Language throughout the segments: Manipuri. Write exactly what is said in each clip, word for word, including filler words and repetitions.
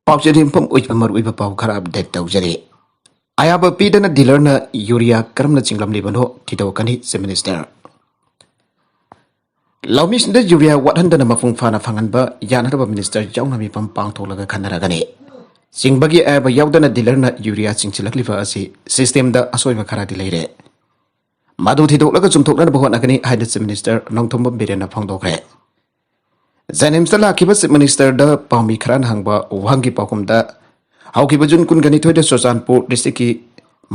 ꯄꯥꯎꯆꯦꯗ ꯌꯨꯝꯐꯝ ꯑꯣꯏꯕ ꯃꯔꯨꯑꯣꯏꯕ ꯄꯥꯎ ꯈꯔ ꯑꯞꯗꯦꯠ ꯇꯧꯖꯔꯤ꯫ ꯑꯌꯥꯕ ꯄꯤꯗꯅ ꯗꯤꯂꯔꯅ ꯌꯨꯔꯤꯌꯥ ꯀꯔꯝꯅ ꯆꯤꯡꯂꯝꯂꯤꯕꯅꯣ ꯊꯤꯗꯣꯛꯀꯅꯤ ꯆꯤꯐ ꯃꯤꯅꯤꯁꯇꯔ꯫ ꯂꯧꯃꯤꯁꯤꯡꯗ ꯌꯨꯔꯤꯌꯥ ꯋꯥꯠꯍꯟꯗꯅ ꯃꯄꯨꯡ ꯐꯥꯅ ꯐꯪꯍꯟꯕ ꯌꯥꯅꯅꯕ ꯃꯤꯅꯤꯁꯇꯔ ꯌꯥꯎꯅ ꯃꯤꯐꯝ ꯄꯥꯡꯊꯣꯛꯂꯒ ꯈꯟꯅꯔꯒꯅꯤ꯫ ꯆꯤꯡꯕꯒꯤ ꯑꯌꯥꯕ ꯌꯥꯎꯗꯅ ꯗꯤꯂꯔꯅ ꯌꯨꯔꯤꯌꯥ ꯆꯤꯡꯁꯤꯜꯂꯛꯂꯤꯕ ꯑꯁꯤ ꯁꯤꯁꯇꯦꯝꯗ ꯑꯁꯣꯏꯕ ꯈꯔꯗꯤ ꯂꯩꯔꯦ꯫ ꯃꯗꯨ ꯊꯤꯗꯣꯛꯂꯒ ꯆꯨꯝꯊꯣꯛꯅꯅꯕ ꯍꯣꯠꯅꯒꯅꯤ ꯍꯥꯏꯅ ꯆꯤꯐ ꯃꯤꯅꯤꯁꯇꯔ ꯅꯣꯡꯊꯣꯝꯕꯝ ꯕꯤꯔꯦꯟꯅ ꯐꯣꯡꯗꯣꯛꯈ꯭ꯔꯦ꯫ ꯖꯦꯅꯤꯝꯁꯇ ꯂꯥꯛꯈꯤꯕ ꯆꯤꯐ ꯃꯤꯅꯤꯁꯇꯔꯗ ꯄꯥꯎꯃꯤ ꯈꯔꯅ ꯍꯪꯕ ꯋꯥꯍꯪꯒꯤ ꯄꯥꯎꯈꯨꯝꯗ, ꯍꯧꯈꯤꯕ ꯖꯨꯟ ꯀꯨꯟꯒ ꯅꯤꯊꯣꯏꯗ ꯆꯨꯔꯆꯥꯟꯄꯨꯔ ꯗꯤꯁꯇ꯭ꯔꯤꯛꯀꯤ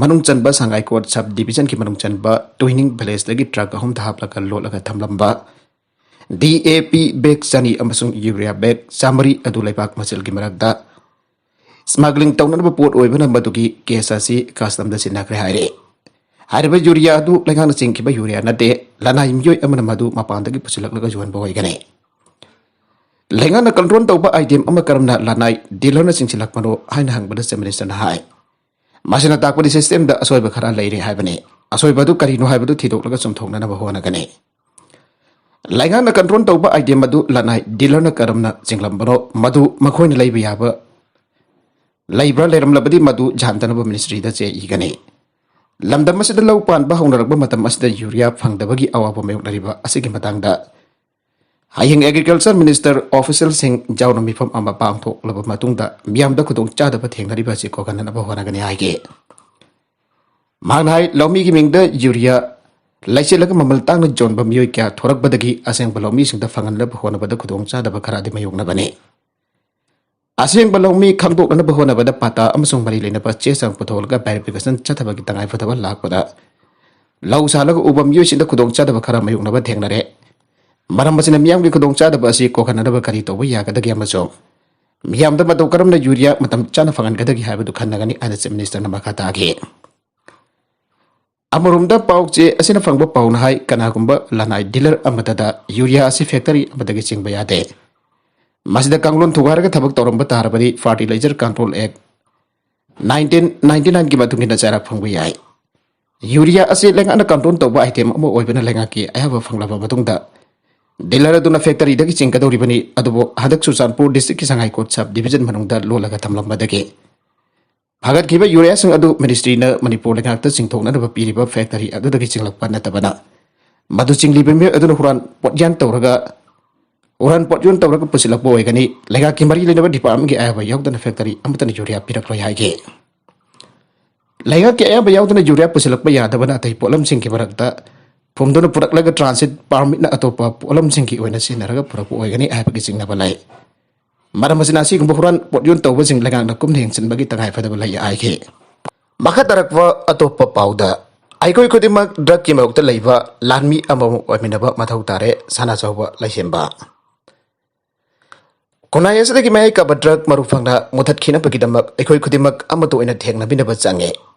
ꯃꯅꯨꯡ ꯆꯟꯕ ꯁꯉꯥꯏꯀꯣꯠ ꯁꯕ ꯗꯤꯕꯤꯖꯟꯒꯤ ꯃꯅꯨꯡ ꯆꯟꯕ ꯇꯨꯏꯅꯤꯡ ꯚꯤꯂꯦꯖꯇꯒꯤ ꯇ꯭ꯔꯛ ꯑꯍꯨꯝꯗ ꯍꯥꯞꯂꯒ ꯂꯣꯠꯂꯒ ꯊꯝꯂꯝꯕ ꯗꯤ ꯑꯦ ꯄꯤ ꯕꯦꯒ ꯆꯅꯤ ꯑꯃꯁꯨꯡ ꯌꯨꯔꯤꯌꯥ ꯕꯦꯒ ꯆꯥꯃꯔꯤ ꯑꯗꯨ ꯂꯩꯕꯥꯛ ꯃꯆꯤꯜꯒꯤ ꯃꯔꯛꯇ ꯁ꯭ꯃꯒ꯭ꯂꯤꯡ ꯇꯧꯅꯅꯕ ꯄꯣꯠ ꯑꯣꯏꯕꯅ ꯃꯗꯨꯒꯤ ꯀꯦꯁ ꯑꯁꯤ ꯀꯁꯇꯝꯗ ꯁꯤꯟꯅꯈ꯭ꯔꯦ ꯍꯥꯏꯔꯦ꯫ ꯍꯥꯏꯔꯤꯕ ꯌꯨꯔꯤꯌꯥ ꯑꯗꯨ ꯂꯩꯉꯥꯛꯅ ꯆꯤꯡꯈꯤꯕ ꯌꯨꯔꯤꯌꯥ ꯅꯠꯇꯦ, ꯂꯅꯥꯏ ꯃꯤꯑꯣꯏ ꯑꯃꯅ ꯃꯗꯨ ꯃꯄꯥꯟꯗꯒꯤ ꯄꯨꯁꯤꯜꯂꯛꯂꯒ ꯌꯣꯟꯕ ꯑꯣꯏꯒꯅꯤ꯫ ꯂꯩꯉꯥꯛꯅ ꯀꯟꯇ꯭ꯔꯣꯜ ꯇꯧꯕ ꯑꯥꯏꯇꯦꯝ ꯑꯃ ꯀꯔꯝꯅ ꯂꯅꯥꯏ ꯗꯤꯂꯔꯅ ꯆꯤꯡꯁꯤꯜꯂꯛꯄꯅꯣ ꯍꯥꯏꯅ ꯍꯪꯕꯗ ꯆꯤꯐ ꯃꯤꯅꯤꯁꯇꯔꯅ ꯍꯥꯏ, ꯃꯁꯤꯅ ꯇꯥꯛꯄꯗꯤ ꯁꯤꯁꯇꯦꯝꯗ ꯑꯁꯣꯏꯕ ꯈꯔ ꯂꯩꯔꯦ ꯍꯥꯏꯕꯅꯤ꯫ ꯑꯁꯣꯏꯕ ꯑꯗꯨ ꯀꯔꯤꯅꯣ ꯍꯥꯏꯕꯗꯨ ꯊꯤꯗꯣꯛꯂꯒ ꯆꯨꯝꯊꯣꯛꯅꯅꯕ ꯍꯣꯠꯅꯒꯅꯤ꯫ ꯂꯩꯉꯥꯛꯅ ꯀꯟꯇ꯭ꯔꯣꯜ ꯇꯧꯕ ꯑꯥꯏꯇꯦꯝ ꯑꯗꯨ ꯂꯅꯥꯏ ꯗꯤꯂꯔꯅ ꯀꯔꯝꯅ ꯆꯤꯡꯂꯝꯕꯅꯣ, ꯃꯗꯨ ꯃꯈꯣꯏꯅ ꯂꯩꯕ ꯌꯥꯕ ꯂꯩꯕ꯭ꯔꯥ, ꯂꯩꯔꯝꯂꯕꯗꯤ ꯃꯗꯨ ꯖꯥꯟꯇꯅꯕ ꯃꯤꯅꯤꯁꯇ꯭ꯔꯤꯗ ꯆꯦ ꯏꯒꯅꯤ꯫ ꯂꯝꯗꯝ ꯑꯁꯤꯗ ꯂꯧ ꯄꯥꯟꯕ ꯍꯧꯅꯔꯛꯄ ꯃꯇꯝ ꯑꯁꯤꯗ ꯌꯨꯔꯤꯌꯥ ꯐꯪꯗꯕꯒꯤ ꯑꯋꯥꯕ ꯃꯥꯌꯣꯛꯅꯔꯤꯕ ꯑꯁꯤꯒꯤ ꯃꯇꯥꯡꯗ ꯍꯌꯦꯡ ꯑꯦꯒ꯭ꯔꯤꯀꯜꯆꯔ ꯃꯤꯅꯤꯁꯇꯔ ꯑꯣꯐꯤꯁꯤꯌꯦꯜꯁꯤꯡ ꯌꯥꯎꯅ ꯃꯤꯐꯝ ꯑꯃ ꯄꯥꯡꯊꯣꯛꯂꯕ ꯃꯇꯨꯡꯗ ꯃꯤꯌꯥꯝꯗ ꯈꯨꯗꯣꯡꯆꯥꯗꯕ ꯊꯦꯡꯅꯔꯤꯕ ꯑꯁꯤ ꯀꯣꯛꯍꯟꯅꯕ ꯍꯣꯠꯅꯒꯅꯤ ꯍꯥꯏꯈꯤ꯫ ꯃꯍꯥꯛꯅ ꯍꯥꯏ, ꯂꯧꯃꯤꯒꯤ ꯃꯤꯡꯗ ꯌꯨꯔꯤꯌꯥ ꯂꯩꯁꯤꯜꯂꯒ ꯃꯃꯜ ꯇꯥꯡꯅ ꯌꯣꯟꯕ ꯃꯤꯑꯣꯏ ꯀꯌꯥ ꯊꯣꯔꯛꯄꯗꯒꯤ ꯑꯁꯦꯡꯕ ꯂꯧꯃꯤꯁꯤꯡꯗ ꯐꯪꯍꯟꯅꯕ ꯍꯣꯠꯅꯕꯗ ꯈꯨꯗꯣꯡꯆꯥꯗꯕ ꯈꯔꯗꯤ ꯃꯥꯌꯣꯛꯅꯕꯅꯤ꯫ ꯑꯁꯦꯡꯕ ꯂꯧꯃꯤ ꯈꯪꯗꯣꯛꯅꯅꯕ ꯍꯣꯠꯅꯕꯗ ꯄꯥꯇꯥ ꯑꯃꯁꯨꯡ ꯃꯔꯤ ꯂꯩꯅꯕ ꯆꯦ ꯆꯥꯡ ꯄꯨꯊꯣꯛꯂꯒ ꯚꯦꯔꯤꯐꯤꯀꯦꯁꯟ ꯆꯠꯊꯕꯒꯤ ꯇꯉꯥꯏꯐꯗꯕ ꯂꯥꯛꯄꯗ ꯂꯧ ꯁꯥꯜꯂꯒ ꯎꯕ ꯃꯤꯑꯣꯏꯁꯤꯡꯗ ꯈꯨꯗꯣꯡꯆꯥꯗꯕ ꯈꯔ ꯃꯥꯌꯣꯛꯅꯕ ꯊꯦꯡꯅꯔꯦ꯫ ꯃꯔꯝ ꯑꯁꯤꯅ ꯃꯤꯌꯥꯝꯒꯤ ꯈꯨꯗꯣꯡꯆꯥꯗꯕ ꯑꯁꯤ ꯀꯣꯛꯍꯟꯅꯅꯕ ꯀꯔꯤ ꯇꯧꯕ ꯌꯥꯒꯗꯒꯦ ꯑꯃꯁꯨꯡ ꯃꯤꯌꯥꯝꯗ ꯃꯇꯧ ꯀꯔꯝꯅ ꯌꯨꯔꯤꯌꯥ ꯃꯇꯝ ꯆꯥꯅ ꯐꯪꯍꯟꯒꯗꯒꯦ ꯍꯥꯏꯕꯗꯨ ꯈꯟꯅꯒꯅꯤ ꯍꯥꯏꯅ ꯆꯤꯐ ꯃꯤꯅꯤꯁꯇꯔꯅ ꯃꯈꯥ ꯇꯥꯈꯤ꯫ ꯑꯃꯔꯣꯝꯗ ꯄꯥꯎ ꯆꯦ ꯑꯁꯤꯅ ꯐꯪꯕ ꯄꯥꯎꯅ ꯍꯥꯏ, ꯀꯅꯥꯒꯨꯝꯕ ꯂꯅꯥꯏ ꯗꯤꯂꯔ ꯑꯃꯠꯇꯗ ꯌꯨꯔꯤꯌꯥ ꯑꯁꯤ ꯐꯦꯛꯇꯔꯤ ꯑꯃꯗꯒꯤ ꯆꯤꯡꯕ ꯌꯥꯗꯦ꯫ ꯃꯁꯤꯗ ꯀꯥꯡꯂꯣꯟ ꯊꯨꯒꯥꯏꯔꯒ ꯊꯕꯛ ꯇꯧꯔꯝꯕ ꯇꯥꯔꯕꯗꯤ ꯐꯔꯇꯤꯂꯥꯏꯖꯔ ꯀꯟꯇ꯭ꯔꯣꯜ ꯑꯦꯛ ꯅꯥꯏꯟꯇꯤꯟ ꯅꯥꯏꯟꯇꯤ ꯅꯥꯏꯟꯒꯤ ꯃꯇꯨꯡ ꯏꯟꯅ ꯆꯩꯔꯥꯛ ꯐꯪꯕ ꯌꯥꯏ꯫ ꯌꯨꯔꯤꯌꯥ ꯑꯁꯤ ꯂꯩꯉꯥꯛꯅ ꯀꯟꯇ꯭ꯔꯣꯜ ꯇꯧꯕ ꯑꯥꯏꯇꯦꯝ ꯑꯃ ꯑꯣꯏꯕꯅ ꯂꯩꯉꯥꯛꯀꯤ ꯑꯌꯥꯕ ꯐꯪꯂꯕ ꯃꯇꯨꯡꯗ ꯗꯤꯂꯔ ꯑꯗꯨꯅ ꯐꯦꯛꯇꯔꯤꯗꯒꯤ ꯆꯤꯡꯒꯗꯧꯔꯤꯕꯅꯤ꯫ ꯑꯗꯨꯕꯨ ꯍꯟꯗꯛ ꯆꯨꯔꯆꯥꯟꯄꯨꯔ ꯗꯤꯁꯇ꯭ꯔꯤꯛꯀꯤ ꯁꯉꯥꯏꯀꯣꯠ ꯁꯕ ꯗꯤꯕꯤꯖꯟ ꯃꯅꯨꯡꯗ ꯂꯣꯜꯂꯒ ꯊꯝꯂꯝꯕꯗꯒꯤ ꯐꯥꯒꯠꯈꯤꯕ ꯌꯨꯔꯤꯌꯥꯁꯤꯡ ꯑꯗꯨ ꯃꯤꯅꯤꯁꯇ꯭ꯔꯤꯅ ꯃꯅꯤꯄꯨꯔ ꯂꯩꯉꯥꯛꯇ ꯆꯤꯡꯊꯣꯛꯅꯅꯕ ꯄꯤꯔꯤꯕ ꯐꯦꯛꯇꯔꯤ ꯑꯗꯨꯗꯒꯤ ꯆꯤꯡꯂꯛꯄ ꯅꯠꯇꯕꯅ, ꯃꯗꯨ ꯆꯤꯡꯂꯤꯕ ꯃꯤꯑꯣꯏ ꯑꯗꯨꯅ ꯍꯨꯔꯥꯟ ꯄꯣꯠꯌꯥꯟ ꯇꯧꯔꯒ ꯍꯨꯔꯥꯟ ꯄꯣꯠꯌꯣꯟ ꯇꯧꯔꯒ ꯄꯨꯁꯤꯜꯂꯛꯄ ꯑꯣꯏꯒꯅꯤ꯫ ꯂꯩꯉꯥꯛꯀꯤ ꯃꯔꯤ ꯂꯩꯅꯕ ꯗꯤꯄꯥꯔꯠꯃꯦꯟꯒꯤ ꯑꯌꯥꯕ ꯌꯥꯎꯗꯅ ꯐꯦꯛꯇꯔꯤ ꯑꯃꯠꯇꯅ ꯌꯨꯔꯤꯌꯥ ꯄꯤꯔꯛꯂꯣꯏ ꯍꯥꯏꯈꯤ꯫ ꯂꯩꯉꯥꯛꯀꯤ ꯑꯌꯥꯕ ꯌꯥꯎꯗꯅ ꯌꯨꯔꯤꯌꯥ ꯄꯨꯁꯤꯜꯂꯛꯄ ꯌꯥꯗꯕꯅ ꯑꯇꯩ ꯄꯣꯠꯂꯝꯁꯤꯡꯒꯤ ꯃꯔꯛꯇ ꯐꯨꯝꯗꯨꯅ ꯄꯨꯔꯛꯂꯒ ꯇ꯭ꯔꯥꯟꯁꯤꯠ ꯄꯥꯔꯃꯤꯠꯅ ꯑꯇꯣꯞꯄ ꯄꯣꯠꯂꯝꯁꯤꯡꯒꯤ ꯑꯣꯏꯅ ꯁꯤꯖꯤꯟꯅꯔꯒ ꯄꯨꯔꯛꯄ ꯑꯣꯏꯒꯅꯤ ꯍꯥꯏꯕꯒꯤ ꯆꯤꯡꯅꯕ ꯂꯩ꯫ ꯃꯔꯝ ꯑꯁꯤꯅ ꯑꯁꯤꯒꯨꯝꯕ ꯍꯨꯔꯥꯟ ꯄꯣꯠꯌꯣꯟ ꯇꯧꯕꯁꯤꯡ ꯂꯩꯉꯥꯛꯅ ꯀꯨꯞꯅ ꯌꯦꯡꯁꯤꯟꯕꯒꯤ ꯇꯉꯥꯏꯐꯗꯕ ꯂꯩ ꯍꯥꯏꯈꯤ꯫ ꯃꯈꯥ ꯇꯥꯔꯛꯄ ꯑꯇꯣꯞꯄ ꯄꯥꯎꯗ, ꯑꯩꯈꯣꯏ ꯈꯨꯗꯤꯡꯃꯛ ꯗ꯭ꯔꯒꯀꯤ ꯃꯥꯌꯣꯛꯇ ꯂꯩꯕ ꯂꯥꯟꯃꯤ ꯑꯃꯃꯝ ꯑꯣꯏꯃꯤꯟꯅꯕ ꯃꯊꯧ ꯇꯥꯔꯦ, ꯁꯅꯥꯆꯧꯕ ꯂꯩꯁꯦꯝꯕ꯫ ꯈꯨꯟꯅꯥꯏ ꯑꯁꯤꯗꯒꯤ ꯃꯌꯥꯏ ꯀꯥꯕ ꯗ꯭ꯔꯒ ꯃꯔꯨ ꯐꯪꯅ ꯃꯨꯊꯠꯈꯤꯅꯕꯒꯤꯗꯃꯛ ꯑꯩꯈꯣꯏ ꯈꯨꯗꯤꯡꯃꯛ ꯑꯃꯠꯇ ꯑꯣꯏꯅ ꯊꯦꯡꯅꯕꯤꯅꯕ ꯆꯪꯉꯤ꯫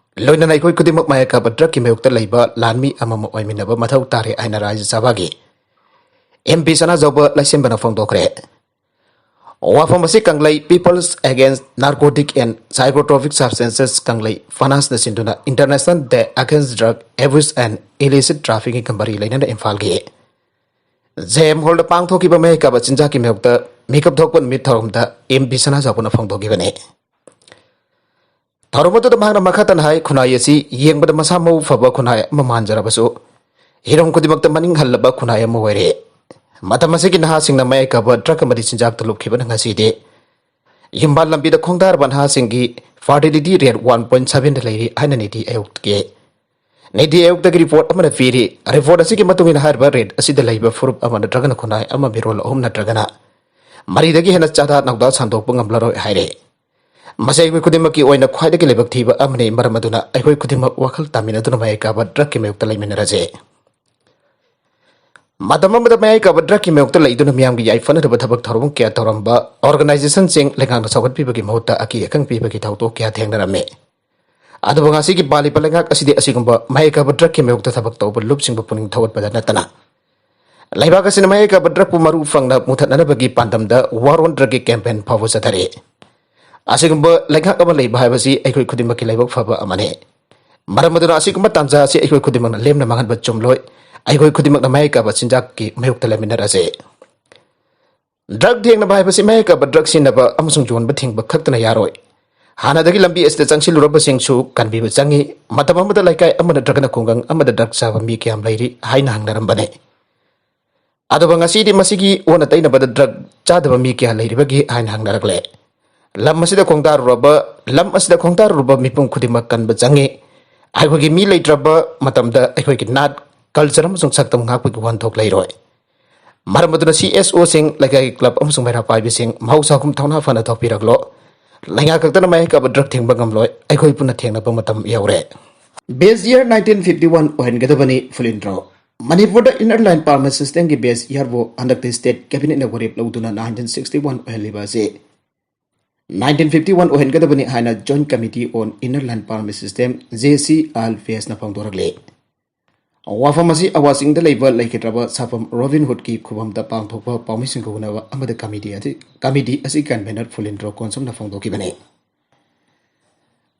ꯂꯣꯏꯅꯅ ꯑꯩꯈꯣꯏ ꯈꯨꯗꯤꯡꯃꯛ ꯃꯌꯥꯏ ꯀꯥꯕ ꯗ꯭ꯔꯒꯀꯤ ꯃꯥꯌꯣꯛꯇ ꯂꯩꯕ ꯂꯥꯟꯃꯤ ꯑꯃꯃꯝ ꯑꯣꯏꯃꯤꯟꯅꯕ ꯃꯊꯧ ꯇꯥꯔꯦ ꯍꯥꯏꯅ ꯔꯥꯖ꯭ꯌ ꯁꯚꯥꯒꯤ ꯑꯦꯝ ꯄꯤ ꯁꯅꯥꯖꯥꯎꯕ ꯂꯩꯁꯦꯝꯕꯅ ꯐꯣꯡꯗꯣꯛꯈ꯭ꯔꯦ꯫ ꯋꯥꯐꯝ ꯑꯁꯤ ꯀꯪꯂꯩ People's Against Narcotic and Psychotropic Substances ꯀꯪꯂꯩ ꯐꯅꯥꯁꯅ ꯁꯤꯟꯗꯨꯅ International Day Against Drug Abuse and Illicit Trafficking ꯒ ꯃꯔꯤ ꯂꯩꯅꯅ ꯏꯝꯐꯥꯜꯒꯤ ꯖꯦ ꯑꯦꯝ ꯍꯣꯜꯗ ꯄꯥꯡꯊꯣꯛꯈꯤꯕ ꯃꯌꯥꯏ ꯀꯥꯕ ꯆꯤꯟꯖꯥꯛꯀꯤ ꯃꯥꯌꯣꯛꯇ ꯃꯤꯀꯞ ꯊꯣꯛꯄ ꯅꯨꯃꯤꯠ ꯊꯧꯔꯝꯗ ꯑꯦꯝ ꯄꯤ ꯁꯅꯥꯖꯥꯎꯕꯅ ꯐꯣꯡꯗꯣꯛꯈꯤꯕꯅꯤ꯫ ꯊꯧꯔꯝ ꯑꯗꯨꯗ ꯃꯍꯥꯛꯅ ꯃꯈꯥ ꯇꯥꯅ ꯍꯥꯏ, ꯈꯨꯟꯅꯥꯏ ꯑꯁꯤ ꯌꯦꯡꯕꯗ ꯃꯁꯥ ꯃꯎ ꯐꯕ ꯈꯨꯟꯅꯥꯏ ꯑꯃ ꯃꯥꯟꯖꯔꯕꯁꯨ, ꯍꯤꯔꯝ ꯈꯨꯗꯤꯡꯃꯛꯇ ꯃꯅꯤꯡ ꯍꯜꯂꯕ ꯈꯨꯟꯅꯥꯏ ꯑꯃ ꯑꯣꯏꯔꯦ꯫ ꯃꯇꯝ ꯑꯁꯤꯒꯤ ꯅꯍꯥꯁꯤꯡꯅ ꯃꯌꯥꯏ ꯀꯥꯕ ꯗ꯭ꯔꯒ ꯑꯃꯗꯤ ꯆꯤꯟꯖꯥꯛꯇ ꯂꯨꯞꯈꯤꯕꯅ ꯉꯁꯤꯗꯤ ꯌꯨꯝꯕꯥꯜ ꯂꯝꯕꯤꯗ ꯈꯣꯡꯗꯥꯔꯕ ꯅꯍꯥꯁꯤꯡꯒꯤ fertility rate one point seven ꯗ ꯂꯩꯔꯤ ꯍꯥꯏꯅ ꯅꯤꯇꯤ ꯑꯥꯌꯣꯒꯀꯤ ꯅꯤꯇꯤ ꯑꯥꯌꯣꯒꯇꯒꯤ ꯔꯤꯄꯣꯔꯠ ꯑꯃꯅ ꯄꯤꯔꯤ꯫ ꯔꯤꯄꯣꯔꯠ ꯑꯁꯤꯒꯤ ꯃꯇꯨꯡ ꯏꯟꯅ ꯍꯥꯏꯔꯤꯕ ꯔꯦꯠ ꯑꯁꯤꯗ ꯂꯩꯕ ꯐꯨꯔꯨꯞ ꯑꯃ ꯅꯠꯇ꯭ꯔꯒꯅ ꯈꯨꯟꯅꯥꯏ ꯑꯃ ꯃꯤꯔꯣꯜ ꯑꯍꯨꯝ ꯅꯠꯇ꯭ꯔꯒꯅ ꯃꯔꯤꯗꯒꯤ ꯍꯦꯟꯅ ꯆꯥꯗꯥ ꯅꯧꯗꯥ ꯁꯟꯗꯣꯛꯄ ꯉꯝꯂꯔꯣꯏ ꯍꯥꯏꯔꯦ꯫ ꯃꯁꯤ ꯑꯩꯈꯣꯏ ꯈꯨꯗꯤꯡꯃꯛꯀꯤ ꯑꯣꯏꯅ ꯈ꯭ꯋꯥꯏꯗꯒꯤ ꯂꯥꯏꯕꯛ ꯊꯤꯕ ꯑꯃꯅꯤ꯫ ꯃꯔꯝ ꯑꯗꯨꯅ ꯑꯩꯈꯣꯏ ꯈꯨꯗꯤꯡꯃꯛ ꯋꯥꯈꯜ ꯇꯥꯃꯤꯟꯅꯗꯨꯅ ꯃꯌꯥꯏ ꯀꯥꯕ ꯗ꯭ꯔꯒꯀꯤ ꯃꯥꯌꯣꯛꯇ ꯂꯩꯃꯤꯟꯅꯔꯁꯦ꯫ ꯃꯇꯝ ꯑꯃꯗ ꯃꯌꯥꯏ ꯀꯥꯕ ꯗ꯭ꯔꯒꯀꯤ ꯃꯥꯌꯣꯛꯇ ꯂꯩꯗꯨꯅ ꯃꯤꯌꯥꯝꯒꯤ ꯌꯥꯏꯐꯅꯅꯕ ꯊꯕꯛ ꯊꯧꯔꯝ ꯀꯌꯥ ꯇꯧꯔꯝꯕ ꯑꯣꯔꯒꯅꯥꯏꯖꯦꯁꯟꯁꯤꯡ ꯂꯩꯉꯥꯛꯅ ꯆꯥꯎꯈꯠꯄꯤꯕꯒꯤ ꯃꯍꯨꯠꯇ ꯑꯀꯤ ꯑꯈꯪ ꯄꯤꯕꯒꯤ ꯊꯧꯗꯣꯛ ꯀꯌꯥ ꯊꯦꯡꯅꯔꯝꯃꯤ꯫ ꯑꯗꯨꯕꯨ ꯉꯁꯤꯒꯤ ꯄꯥꯜꯂꯤꯕ ꯂꯩꯉꯥꯛ ꯑꯁꯤꯗꯤ ꯑꯁꯤꯒꯨꯝꯕ ꯃꯌꯥꯏ ꯀꯥꯕ ꯗ꯭ꯔꯒꯀꯤ ꯃꯥꯌꯣꯛꯇ ꯊꯕꯛ ꯇꯧꯕ ꯂꯨꯞꯁꯤꯡꯕꯨ ꯄꯨꯛꯅꯤꯡ ꯊꯧꯒꯠꯄꯗ ꯅꯠꯇꯅ ꯂꯩꯕꯥꯛ ꯑꯁꯤꯅ ꯃꯌꯥꯏ ꯀꯥꯕ ꯗ꯭ꯔꯒꯄꯨ ꯃꯔꯨ ꯐꯪꯅ ꯃꯨꯊꯠꯅꯅꯕꯒꯤ ꯄꯥꯟꯗꯝꯗ War on Drug ꯒꯤ ꯀꯦꯝꯄꯦꯟ ꯐꯥꯎꯕ ꯆꯠꯊꯔꯤ꯫ ꯑꯁꯤꯒꯨꯝꯕ ꯂꯩꯉꯥꯛ ꯑꯃ ꯂꯩꯕ ꯍꯥꯏꯕꯁꯤ ꯑꯩꯈꯣꯏ ꯈꯨꯗꯤꯡꯃꯛꯀꯤ ꯂꯥꯏꯕꯛ ꯐꯕ ꯑꯃꯅꯤ꯫ ꯃꯔꯝ ꯑꯗꯨꯅ ꯑꯁꯤꯒꯨꯝꯕ ꯇꯥꯟꯖꯥ ꯑꯁꯤ ꯑꯩꯈꯣꯏ ꯈꯨꯗꯤꯡꯃꯛꯅ ꯂꯦꯝꯅ ꯃꯥꯡꯍꯟꯕ ꯆꯨꯝꯂꯣꯏ꯫ ꯑꯩꯈꯣꯏ ꯈꯨꯗꯤꯡꯃꯛꯅ ꯃꯍꯩ ꯀꯥꯕ ꯆꯤꯟꯖꯥꯛꯀꯤ ꯃꯥꯌꯣꯛꯇ ꯂꯩꯃꯤꯟꯅꯔꯁꯦ꯫ ꯗ꯭ꯔꯒ ꯊꯦꯡꯅꯕ ꯍꯥꯏꯕꯁꯤ ꯃꯍꯩ ꯀꯥꯕ ꯗ꯭ꯔꯒ ꯁꯤꯖꯤꯟꯅꯕ ꯑꯃꯁꯨꯡ ꯌꯣꯟꯕ ꯊꯤꯡꯕ ꯈꯛꯇꯅ ꯌꯥꯔꯣꯏ꯫ ꯍꯥꯟꯅꯗꯒꯤ ꯂꯝꯕꯤ ꯑꯁꯤꯗ ꯆꯪꯁꯤꯜꯂꯨꯔꯕꯁꯤꯡꯁꯨ ꯀꯟꯕꯤꯕ ꯆꯪꯏ꯫ ꯃꯇꯝ ꯑꯃꯗ ꯂꯩꯀꯥꯏ ꯑꯃ ꯅꯠꯇ꯭ꯔꯒꯅ ꯈꯨꯡꯒꯪ ꯑꯃꯗ ꯗ꯭ꯔꯒ ꯆꯥꯕ ꯃꯤ ꯀꯌꯥꯝ ꯂꯩꯔꯤ ꯍꯥꯏꯅ ꯍꯪꯅꯔꯝꯕꯅꯤ꯫ ꯑꯗꯨꯕꯨ ꯉꯁꯤꯗꯤ ꯃꯁꯤꯒꯤ ꯑꯣꯟꯅ ꯇꯩꯅꯕꯗ ꯗ꯭ꯔꯒ ꯆꯥꯗꯕ ꯃꯤ ꯀꯌꯥ ꯂꯩꯔꯤꯕꯒꯦ ꯍꯥꯏꯅ ꯍꯪꯅꯔꯛꯂꯦ꯫ ꯂꯝ ꯑꯁꯤꯗ ꯈꯣꯡꯗꯥꯔꯨꯔꯕ, ꯂꯝ ꯑꯁꯤꯗ ꯈꯣꯡꯗꯥꯔꯨꯔꯕ ꯃꯤꯄꯨꯝ ꯈꯨꯗꯤꯡꯃꯛ ꯀꯟꯕ ꯆꯪꯏ꯫ ꯑꯩꯈꯣꯏꯒꯤ ꯃꯤ ꯂꯩꯇ꯭ꯔꯕ ꯃꯇꯝꯗ ꯑꯩꯈꯣꯏꯒꯤ ꯅꯥꯠ, ꯀꯜꯆꯔ ꯑꯃꯁꯨꯡ ꯁꯛꯇꯝ ꯉꯥꯛꯄꯒꯤ ꯋꯥꯍꯟꯊꯣꯛ ꯂꯩꯔꯣꯏ꯫ ꯃꯔꯝ ꯑꯗꯨꯅ ꯁꯤ ꯑꯦꯁ ꯑꯣꯁꯤꯡ, ꯂꯩꯀꯥꯏꯒꯤ ꯀ꯭ꯂꯕ ꯑꯃꯁꯨꯡ ꯃꯩꯔꯥ ꯄꯥꯏꯕꯤꯁꯤꯡ ꯃꯍꯧꯁꯥꯒꯨꯝ ꯊꯧꯅꯥ ꯐꯅ ꯊꯣꯛꯄꯤꯔꯛꯂꯣ꯫ ꯂꯩꯉꯥꯛ ꯈꯛꯇꯅ ꯃꯍꯩ ꯀꯥꯕ ꯗ꯭ꯔꯒ ꯊꯤꯡꯕ ꯉꯝꯂꯣꯏ꯫ ꯑꯩꯈꯣꯏ ꯄꯨꯟꯅ ꯊꯦꯡꯅꯕ ꯃꯇꯝ ꯌꯧꯔꯦ꯫ Base year nineteen fifty one ꯑꯣꯏꯍꯟꯒꯗꯕꯅꯤ꯫ Full intro꯫ ꯃꯅꯤꯄꯨꯔꯗ inner line permit systemꯒꯤ base yearꯕꯨ ꯍꯟꯗꯛꯇꯤ state cabinetꯅ ꯋꯥꯔꯦꯞ ꯂꯧꯗꯨꯅ nineteen sixty one ꯑꯣꯏꯍꯜꯂꯤꯕ ꯑꯁꯤ nineteen fifty one ꯑꯣꯏꯍꯟꯒꯗꯕꯅꯤ ꯍꯥꯏꯅ Joint Committee on Inner Line Permit System, J C I L P Sꯅ ꯐꯣꯡꯗꯣꯔꯛꯂꯤ꯫ ꯋꯥꯐꯝ ꯑꯁꯤ ꯑꯋꯥꯁꯤꯡꯗ ꯂꯩꯕ ꯂꯩꯈꯤꯗ꯭ꯔꯕ ꯁꯥꯐꯝ ꯔꯣꯕꯤꯟ ꯍꯨꯗꯀꯤ ꯈꯨꯕꯝꯗ ꯄꯥꯡꯊꯣꯛꯄ ꯄꯥꯎꯃꯤꯁꯤꯡꯒ ꯎꯅꯕ ꯑꯃꯗ committee ꯑꯁꯤ, committee ꯑꯁꯤ convener Full Intro ꯀꯣꯟꯁꯝꯅ ꯐꯣꯡꯗꯣꯛꯈꯤꯕꯅꯤ꯫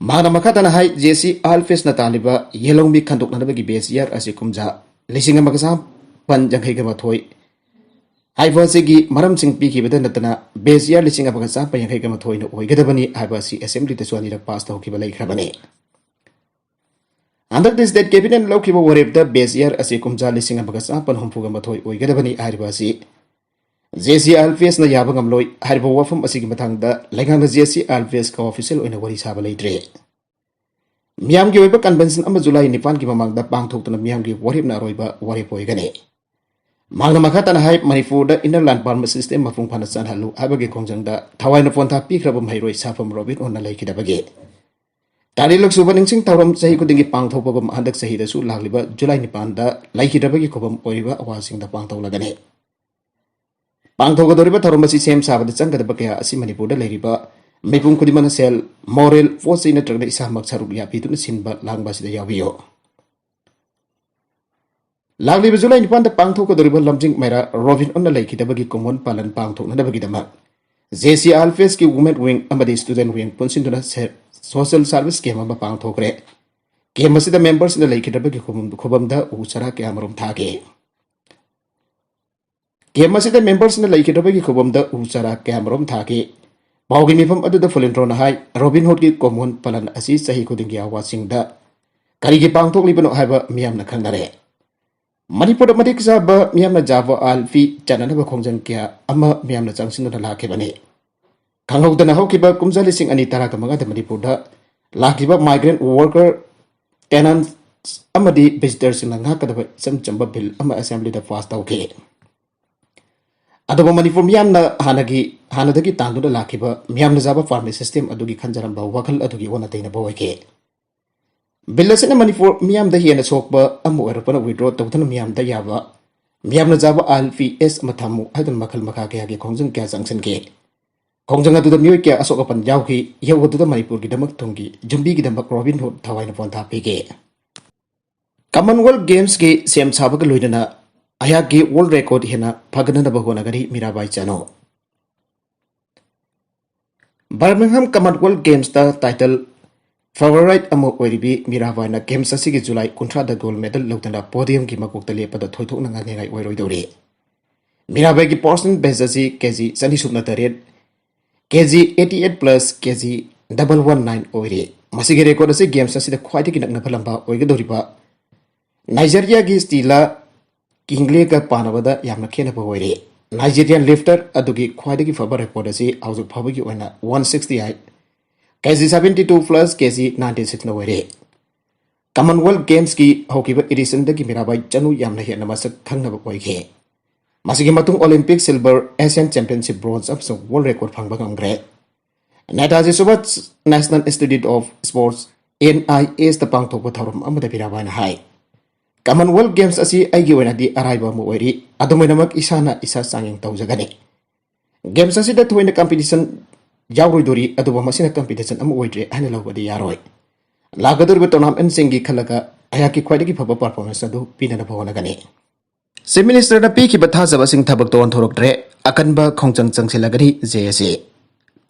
ꯃꯍꯥꯛꯅ ꯃꯈꯥ ꯇꯥꯅ ꯍꯥꯏ, J C I L P Sꯅ ꯇꯥꯜꯂꯤꯕ ꯌꯦꯜꯍꯧꯃꯤ ꯈꯟꯗꯣꯛꯅꯅꯕꯒꯤ base year ꯑꯁꯤ ꯀꯨꯝꯖꯥ ꯂꯤꯁꯤꯡ ꯑꯃꯒ ꯆꯥꯃꯥꯄꯟ ꯌꯥꯡꯈꯩꯒ ꯃꯥꯊꯣꯏ ꯍꯥꯏꯕ ꯑꯁꯤꯒꯤ ꯃꯔꯝꯁꯤꯡ ꯄꯤꯈꯤꯕꯗ ꯅꯠꯇꯅ base year ꯂꯤꯁꯤꯡ ꯑꯃꯒ ꯆꯥꯃꯥꯄꯟ ꯌꯥꯡꯈꯩꯒ ꯃꯥꯊꯣꯏꯅ ꯑꯣꯏꯒꯗꯕꯅꯤ ꯍꯥꯏꯕ ꯑꯁꯤ assemblyꯗꯁꯨ ꯑꯅꯤꯔꯛ pass ꯇꯧꯈꯤꯕ ꯂꯩꯈ꯭ꯔꯕꯅꯤ꯫ ꯍꯟꯗꯛꯇꯤ state cabinetꯅ ꯂꯧꯈꯤꯕ ꯋꯥꯔꯦꯞꯇ base year ꯑꯁꯤ ꯀꯨꯝꯖꯥ ꯂꯤꯁꯤꯡ ꯑꯃꯒ ꯆꯥꯃꯥꯄꯟ ꯍꯨꯝꯐꯨꯒ ꯃꯥꯊꯣꯏ ꯑꯣꯏꯒꯗꯕꯅꯤ ꯍꯥꯏꯔꯤꯕ ꯑꯁꯤ J C I L P Sꯅ ꯌꯥꯕ ꯉꯝꯂꯣꯏ꯫ ꯍꯥꯏꯔꯤꯕ ꯋꯥꯐꯝ ꯑꯁꯤꯒꯤ ꯃꯇꯥꯡꯗ ꯂꯩꯉꯥꯛꯅ J C I L P Sꯀ official ꯑꯣꯏꯅ ꯋꯥꯔꯤ ꯁꯥꯕ ꯂꯩꯇ꯭ꯔꯤ꯫ ꯃꯤꯌꯥꯝꯒꯤ ꯑꯣꯏꯕ convention ꯑꯃ ꯖꯨꯂꯥꯏ ꯅꯤꯄꯥꯟꯒꯤ ꯃꯃꯥꯡꯗ ꯄꯥꯡꯊꯣꯛꯇꯨꯅ ꯃꯤꯌꯥꯝꯒꯤ ꯋꯥꯔꯦꯞꯅ ꯑꯔꯣꯏꯕ ꯋꯥꯔꯦꯞ ꯑꯣꯏꯒꯅꯤ꯫ ꯃꯍꯥꯛꯅ ꯃꯈꯥ ꯇꯥꯅ ꯍꯥꯏ, ꯃꯅꯤꯄꯨꯔꯗ inner line permit system ꯃꯄꯨꯡ ꯐꯥꯅ ꯆꯠꯍꯜꯂꯨ ꯍꯥꯏꯕꯒꯤ ꯈꯣꯡꯖꯪꯗ ꯊꯋꯥꯏꯅ ꯄꯣꯟꯊꯥ ꯄꯤꯈ꯭ꯔꯕ ꯃꯍꯩꯔꯣꯏ ꯁꯥꯐꯝ ꯔꯣꯕꯤꯟ ꯍꯨꯗꯅ ꯂꯩꯈꯤꯗꯕꯒꯤ ꯇꯔꯥꯅꯤꯛ ꯁꯨꯕ ꯅꯤꯡꯁꯤꯡ ꯊꯧꯔꯝ ꯆꯍꯤ ꯈꯨꯗꯤꯡꯒꯤ ꯄꯥꯡꯊꯣꯛꯄꯒꯨꯝ ꯍꯟꯗꯛ ꯆꯍꯤꯗꯁꯨ ꯂꯥꯛꯂꯤꯕ ꯖꯨꯂꯥꯏ ꯅꯤꯄꯥꯟꯗ ꯂꯩꯈꯤꯗ꯭ꯔꯕꯒꯤ ꯈꯨꯕꯝ ꯑꯣꯏꯔꯤꯕ ꯑꯋꯥꯁꯤꯡꯗ ꯄꯥꯡꯊꯣꯛꯂꯒꯅꯤ꯫ ꯄꯥꯡꯊꯣꯛꯀꯗꯧꯔꯤꯕ ꯊꯧꯔꯝ ꯑꯁꯤ ꯁꯦꯝ ꯁꯥꯕꯗ ꯆꯪꯒꯗꯕ ꯀꯌꯥ ꯑꯁꯤ ꯃꯅꯤꯄꯨꯔꯗ ꯂꯩꯔꯤꯕ ꯃꯤꯄꯨꯝ ꯈꯨꯗꯤꯡꯃꯛꯅ ꯁꯦꯜ, ꯃꯣꯔꯦꯜ, ꯄꯣꯠ ꯆꯩ ꯅꯠꯇ꯭ꯔꯒꯅ ꯏꯁꯥꯃꯛ ꯁꯔꯨꯛ ꯌꯥꯕꯤꯗꯨꯅ ꯁꯤꯟꯕ ꯂꯥꯡꯕ ꯑꯁꯤꯗ ꯌꯥꯎꯕꯤꯌꯨ꯫ ꯂꯥꯛꯂꯤꯕ ꯖꯨꯂꯥꯏ ꯅꯤꯄꯥꯟꯗ ꯄꯥꯡꯊꯣꯛꯀꯗꯧꯔꯤꯕ ꯂꯝꯖꯤꯡ ꯃꯩꯔꯥ ꯔꯣꯕꯤꯟ ꯍꯨꯗꯅ ꯂꯩꯈꯤꯗꯕꯒꯤ ꯀꯨꯝꯑꯣꯟ ꯄꯥꯂꯟ ꯄꯥꯡꯊꯣꯛꯅꯅꯕꯒꯤꯗꯃꯛ J C I L P Sꯀꯤ women wing ꯑꯃꯗꯤ student wing ꯄꯨꯟꯁꯤꯟꯗꯨꯅ ꯁꯦ-, social service camp ꯑꯃ ꯄꯥꯡꯊꯣꯛꯈ꯭ꯔꯦ꯫ ꯀꯦꯝꯞ ꯑꯁꯤꯗ ꯃꯦꯝꯕꯔꯁꯤꯡꯅ ꯂꯩꯈꯤꯗ꯭ꯔꯕꯒꯤ ꯈꯨꯕꯝ-, ꯈꯨꯕꯝꯗ ꯎ ꯆꯥꯔꯥ ꯀꯌꯥꯃꯔꯨꯝ ꯊꯥꯈꯤ꯫ ꯀꯦꯝꯞ ꯑꯁꯤꯗ ꯃꯦꯝꯕꯔꯁꯤꯡꯅ ꯂꯩꯈꯤꯗ꯭ꯔꯕꯒꯤ ꯈꯨꯕꯝꯗ ꯎ ꯆꯥꯔꯥ ꯀꯌꯥꯃꯔꯨꯝ ꯊꯥꯈꯤ꯫ ꯄꯥꯎꯒꯤ ꯃꯤꯐꯝ ꯑꯗꯨꯗ ꯐꯨꯂꯦꯟꯗ꯭ꯔꯣꯅ ꯍꯥꯏ, ꯔꯣꯕꯤꯟ ꯍꯨꯗꯀꯤ ꯀꯨꯝꯑꯣꯟ ꯄꯂꯟ ꯑꯁꯤ ꯆꯍꯤ ꯈꯨꯗꯤꯡꯒꯤ ꯑꯋꯥꯁꯤꯡꯗ ꯀꯔꯤꯒꯤ ꯄꯥꯡꯊꯣꯛꯂꯤꯕꯅꯣ ꯍꯥꯏꯕ ꯃꯤꯌꯥꯝꯅ ꯈꯪꯅꯔꯦ꯫ ꯃꯅꯤꯄꯨꯔꯗ ꯃꯇꯤꯛ ꯆꯥꯕ ꯃꯤꯌꯥꯝꯅ ꯖꯥꯕ ꯑꯥꯏꯜ ꯐꯤ ꯆꯠꯅꯅꯕ ꯈꯣꯡꯖꯪ ꯀꯌꯥ ꯑꯃ ꯃꯤꯌꯥꯝꯅ ꯆꯪꯁꯤꯟꯗꯨꯅ ꯂꯥꯛꯈꯤꯕꯅꯤ꯫ ꯈꯪꯍꯧꯗꯅ ꯍꯧꯈꯤꯕ ꯀꯨꯝꯖꯥ ꯂꯤꯁꯤꯡ ꯑꯅꯤ ꯇꯔꯥꯒ ꯃꯉꯥꯗ ꯃꯅꯤꯄꯨꯔꯗ ꯂꯥꯛꯈꯤꯕ migrant worker, tenants ꯑꯃꯗꯤ visitorꯁꯤꯡꯅ ꯉꯥꯛꯀꯗꯕ ꯏꯆꯝ ꯆꯝꯕ ꯕꯤꯜ ꯑꯃ ꯑꯦꯁꯦꯝꯕ꯭ꯂꯤꯗ ꯄꯥꯁ ꯇꯧꯈꯤ꯫ ꯑꯗꯨꯕꯨ ꯃꯅꯤꯄꯨꯔ ꯃꯤꯌꯥꯝꯅ ꯍꯥꯟꯅꯒꯤ, ꯍꯥꯟꯅꯗꯒꯤ ꯇꯥꯟꯗꯨꯅ ꯂꯥꯛꯈꯤꯕ ꯃꯤꯌꯥꯝꯅ ꯖꯥꯕ permit system ꯑꯗꯨꯒꯤ ꯈꯟꯖꯔꯝꯕ ꯋꯥꯈꯜ ꯑꯗꯨꯒꯤ ꯑꯣꯟꯅ ꯇꯩꯅꯕ ꯑꯣꯏꯈꯤ꯫ ꯕꯤꯜ ꯑꯁꯤꯅ ꯃꯅꯤꯄꯨꯔ ꯃꯤꯌꯥꯝꯗ ꯍꯦꯟꯅ ꯁꯣꯛꯄ ꯑꯃ ꯑꯣꯏꯔꯛꯄꯅ withdraw ꯇꯧꯗꯨꯅ ꯃꯤꯌꯥꯝꯗ ꯌꯥꯕ, ꯃꯤꯌꯥꯝꯅ ꯖꯥꯕ ꯑꯥꯏꯜ ꯐꯤ ꯑꯦꯁ ꯑꯃ ꯊꯝꯃꯨ ꯍꯥꯏꯗꯨꯅ ꯃꯈꯜ ꯃꯈꯥ ꯀꯌꯥꯒꯤ ꯈꯣꯡꯖꯪ ꯀꯌꯥ ꯆꯪꯁꯤꯟꯈꯤ꯫ ꯈꯣꯡꯖꯪ ꯑꯗꯨꯗ ꯃꯤꯑꯣꯏ ꯀꯌꯥ ꯑꯁꯣꯛ ꯑꯄꯟ ꯌꯥꯎꯈꯤ꯫ ꯏꯍꯧ ꯑꯗꯨꯗ ꯃꯅꯤꯄꯨꯔꯒꯤꯗꯃꯛ ꯊꯨꯝꯒꯤ ꯌꯨꯝꯕꯤꯒꯤꯗꯃꯛ ꯔꯣꯕꯤꯟ ꯍꯨꯗ ꯊꯋꯥꯏꯅ ꯄꯣꯟꯊꯥ ꯄꯤꯈꯤ꯫ Commonwealth Gamesꯀꯤ ꯁꯦꯝ ꯁꯥꯕꯒ ꯂꯣꯏꯅꯅ ꯑꯩꯍꯥꯛꯀꯤ world record ꯍꯦꯟꯅ ꯐꯒꯠꯅꯅꯕ ꯍꯣꯠꯅꯒꯅꯤ, Mirabai Chanu. Birmingham Commonwealth Gamesꯇ title favourite ꯑꯃ ꯑꯣꯏꯔꯤꯕꯤ ꯃꯤꯔꯥꯕꯥꯏꯅ games ꯑꯁꯤꯒꯤ ꯖꯨꯂꯥꯏ ꯀꯨꯟꯊ꯭ꯔꯥꯗ gold medal ꯂꯧꯗꯨꯅ podiumꯒꯤ ꯃꯀꯣꯛꯇ ꯂꯦꯞꯄꯗ ꯊꯣꯏꯗꯣꯛꯅ ꯉꯛꯅꯤꯡꯉꯥꯏ ꯑꯣꯏꯔꯣꯏꯗꯧꯔꯤ꯫ ꯃꯤꯔꯥꯕꯥꯏꯒꯤ personal best ꯑꯁꯤ ꯀꯦ ꯖꯤ ꯆꯅꯤ ꯁꯨꯞꯅ ꯇꯔꯦꯠ, ꯀꯦ ꯖꯤ eighty eight plus ꯀꯦ ꯖꯤ double one nine ꯑꯣꯏꯔꯤ꯫ ꯃꯁꯤꯒꯤ record ꯑꯁꯤ games ꯑꯁꯤꯗ ꯈ꯭ꯋꯥꯏꯗꯒꯤ ꯅꯛꯅꯕ ꯂꯝꯕꯥ ꯑꯣꯏꯒꯗꯧꯔꯤꯕ ꯅꯥꯏꯖꯦꯔꯤꯌꯥꯒꯤ ꯁ꯭ꯇꯤꯂꯥ ꯀꯤꯡꯂꯦꯒ ꯄꯥꯅꯕꯗ ꯌꯥꯝꯅ ꯈꯦꯠꯅꯕ ꯑꯣꯏꯔꯦ꯫ Nigerian lifter ꯑꯗꯨꯒꯤ ꯈ꯭ꯋꯥꯏꯗꯒꯤ ꯐꯕ record ꯑꯁꯤ ꯍꯧꯖꯤꯛ ꯐꯥꯎꯕꯒꯤ ꯑꯣꯏꯅ one sixty eight, ꯀꯦ ꯖꯤ seventy two plus ꯀꯦ ꯖꯤ ninety sixꯅ ꯑꯣꯏꯔꯦ꯫ Commonwealth Gamesꯀꯤ ꯍꯧꯈꯤꯕ editionꯗꯒꯤ ꯃꯤꯔꯥꯕꯥꯏ ꯆꯅꯨ ꯌꯥꯝꯅ ꯍꯦꯟꯅ ꯃꯁꯛ ꯈꯪꯅꯕ ꯑꯣꯏꯈꯤ꯫ ꯃꯁꯤꯒꯤ ꯃꯇꯨꯡ Olympic silver, Asian Championship bronze ꯑꯃꯁꯨꯡ world record ꯐꯪꯕ ꯉꯝꯈ꯭ꯔꯦ꯫ Netaji Subhash National Institute of Sports, N I S ꯇ ꯄꯥꯡꯊꯣꯛꯄ ꯊꯧꯔꯝ ꯑꯃꯗ ꯃꯤꯔꯥꯕꯥꯏꯅ ꯍꯥꯏ, Commonwealth Games ꯑꯁꯤ ꯑꯩꯒꯤ ꯑꯣꯏꯅꯗꯤ ꯑꯔꯥꯏꯕ ꯑꯃ ꯑꯣꯏꯔꯤ, ꯑꯗꯨꯝ ꯑꯣꯏꯅꯃꯛ ꯏꯁꯥꯅ ꯏꯁꯥ ꯆꯥꯡꯌꯦꯡ ꯇꯧꯖꯒꯅꯤ꯫ Games ꯑꯁꯤꯗ ꯊꯣꯏꯅ competition ꯌꯥꯎꯔꯣꯏꯗꯣꯔꯤ, ꯑꯗꯨꯕꯨ ꯃꯁꯤꯅ competition ꯑꯃ ꯑꯣꯏꯗ꯭ꯔꯦ ꯍꯥꯏꯅ ꯂꯧꯕꯗꯤ ꯌꯥꯔꯣꯏ꯫ ꯂꯥꯛꯀꯗꯧꯔꯤꯕ tournamentꯁꯤꯡꯒꯤ ꯈꯜꯂꯒ ꯑꯩꯍꯥꯛꯀꯤ ꯈ꯭ꯋꯥꯏꯗꯒꯤ ꯐꯕ performance ꯑꯗꯨ ꯄꯤꯅꯅꯕ ꯍꯣꯠꯅꯒꯅꯤ꯫ Chief Ministerꯅ ꯄꯤꯈꯤꯕ ꯊꯥꯖꯕꯁꯤꯡ ꯊꯕꯛꯇ ꯑꯣꯟꯊꯣꯔꯛꯇ꯭ꯔꯦ, ꯑꯀꯟꯕ ꯈꯣꯡꯖꯪ ꯆꯪꯁꯤꯜꯂꯒꯅꯤ, J S A꯫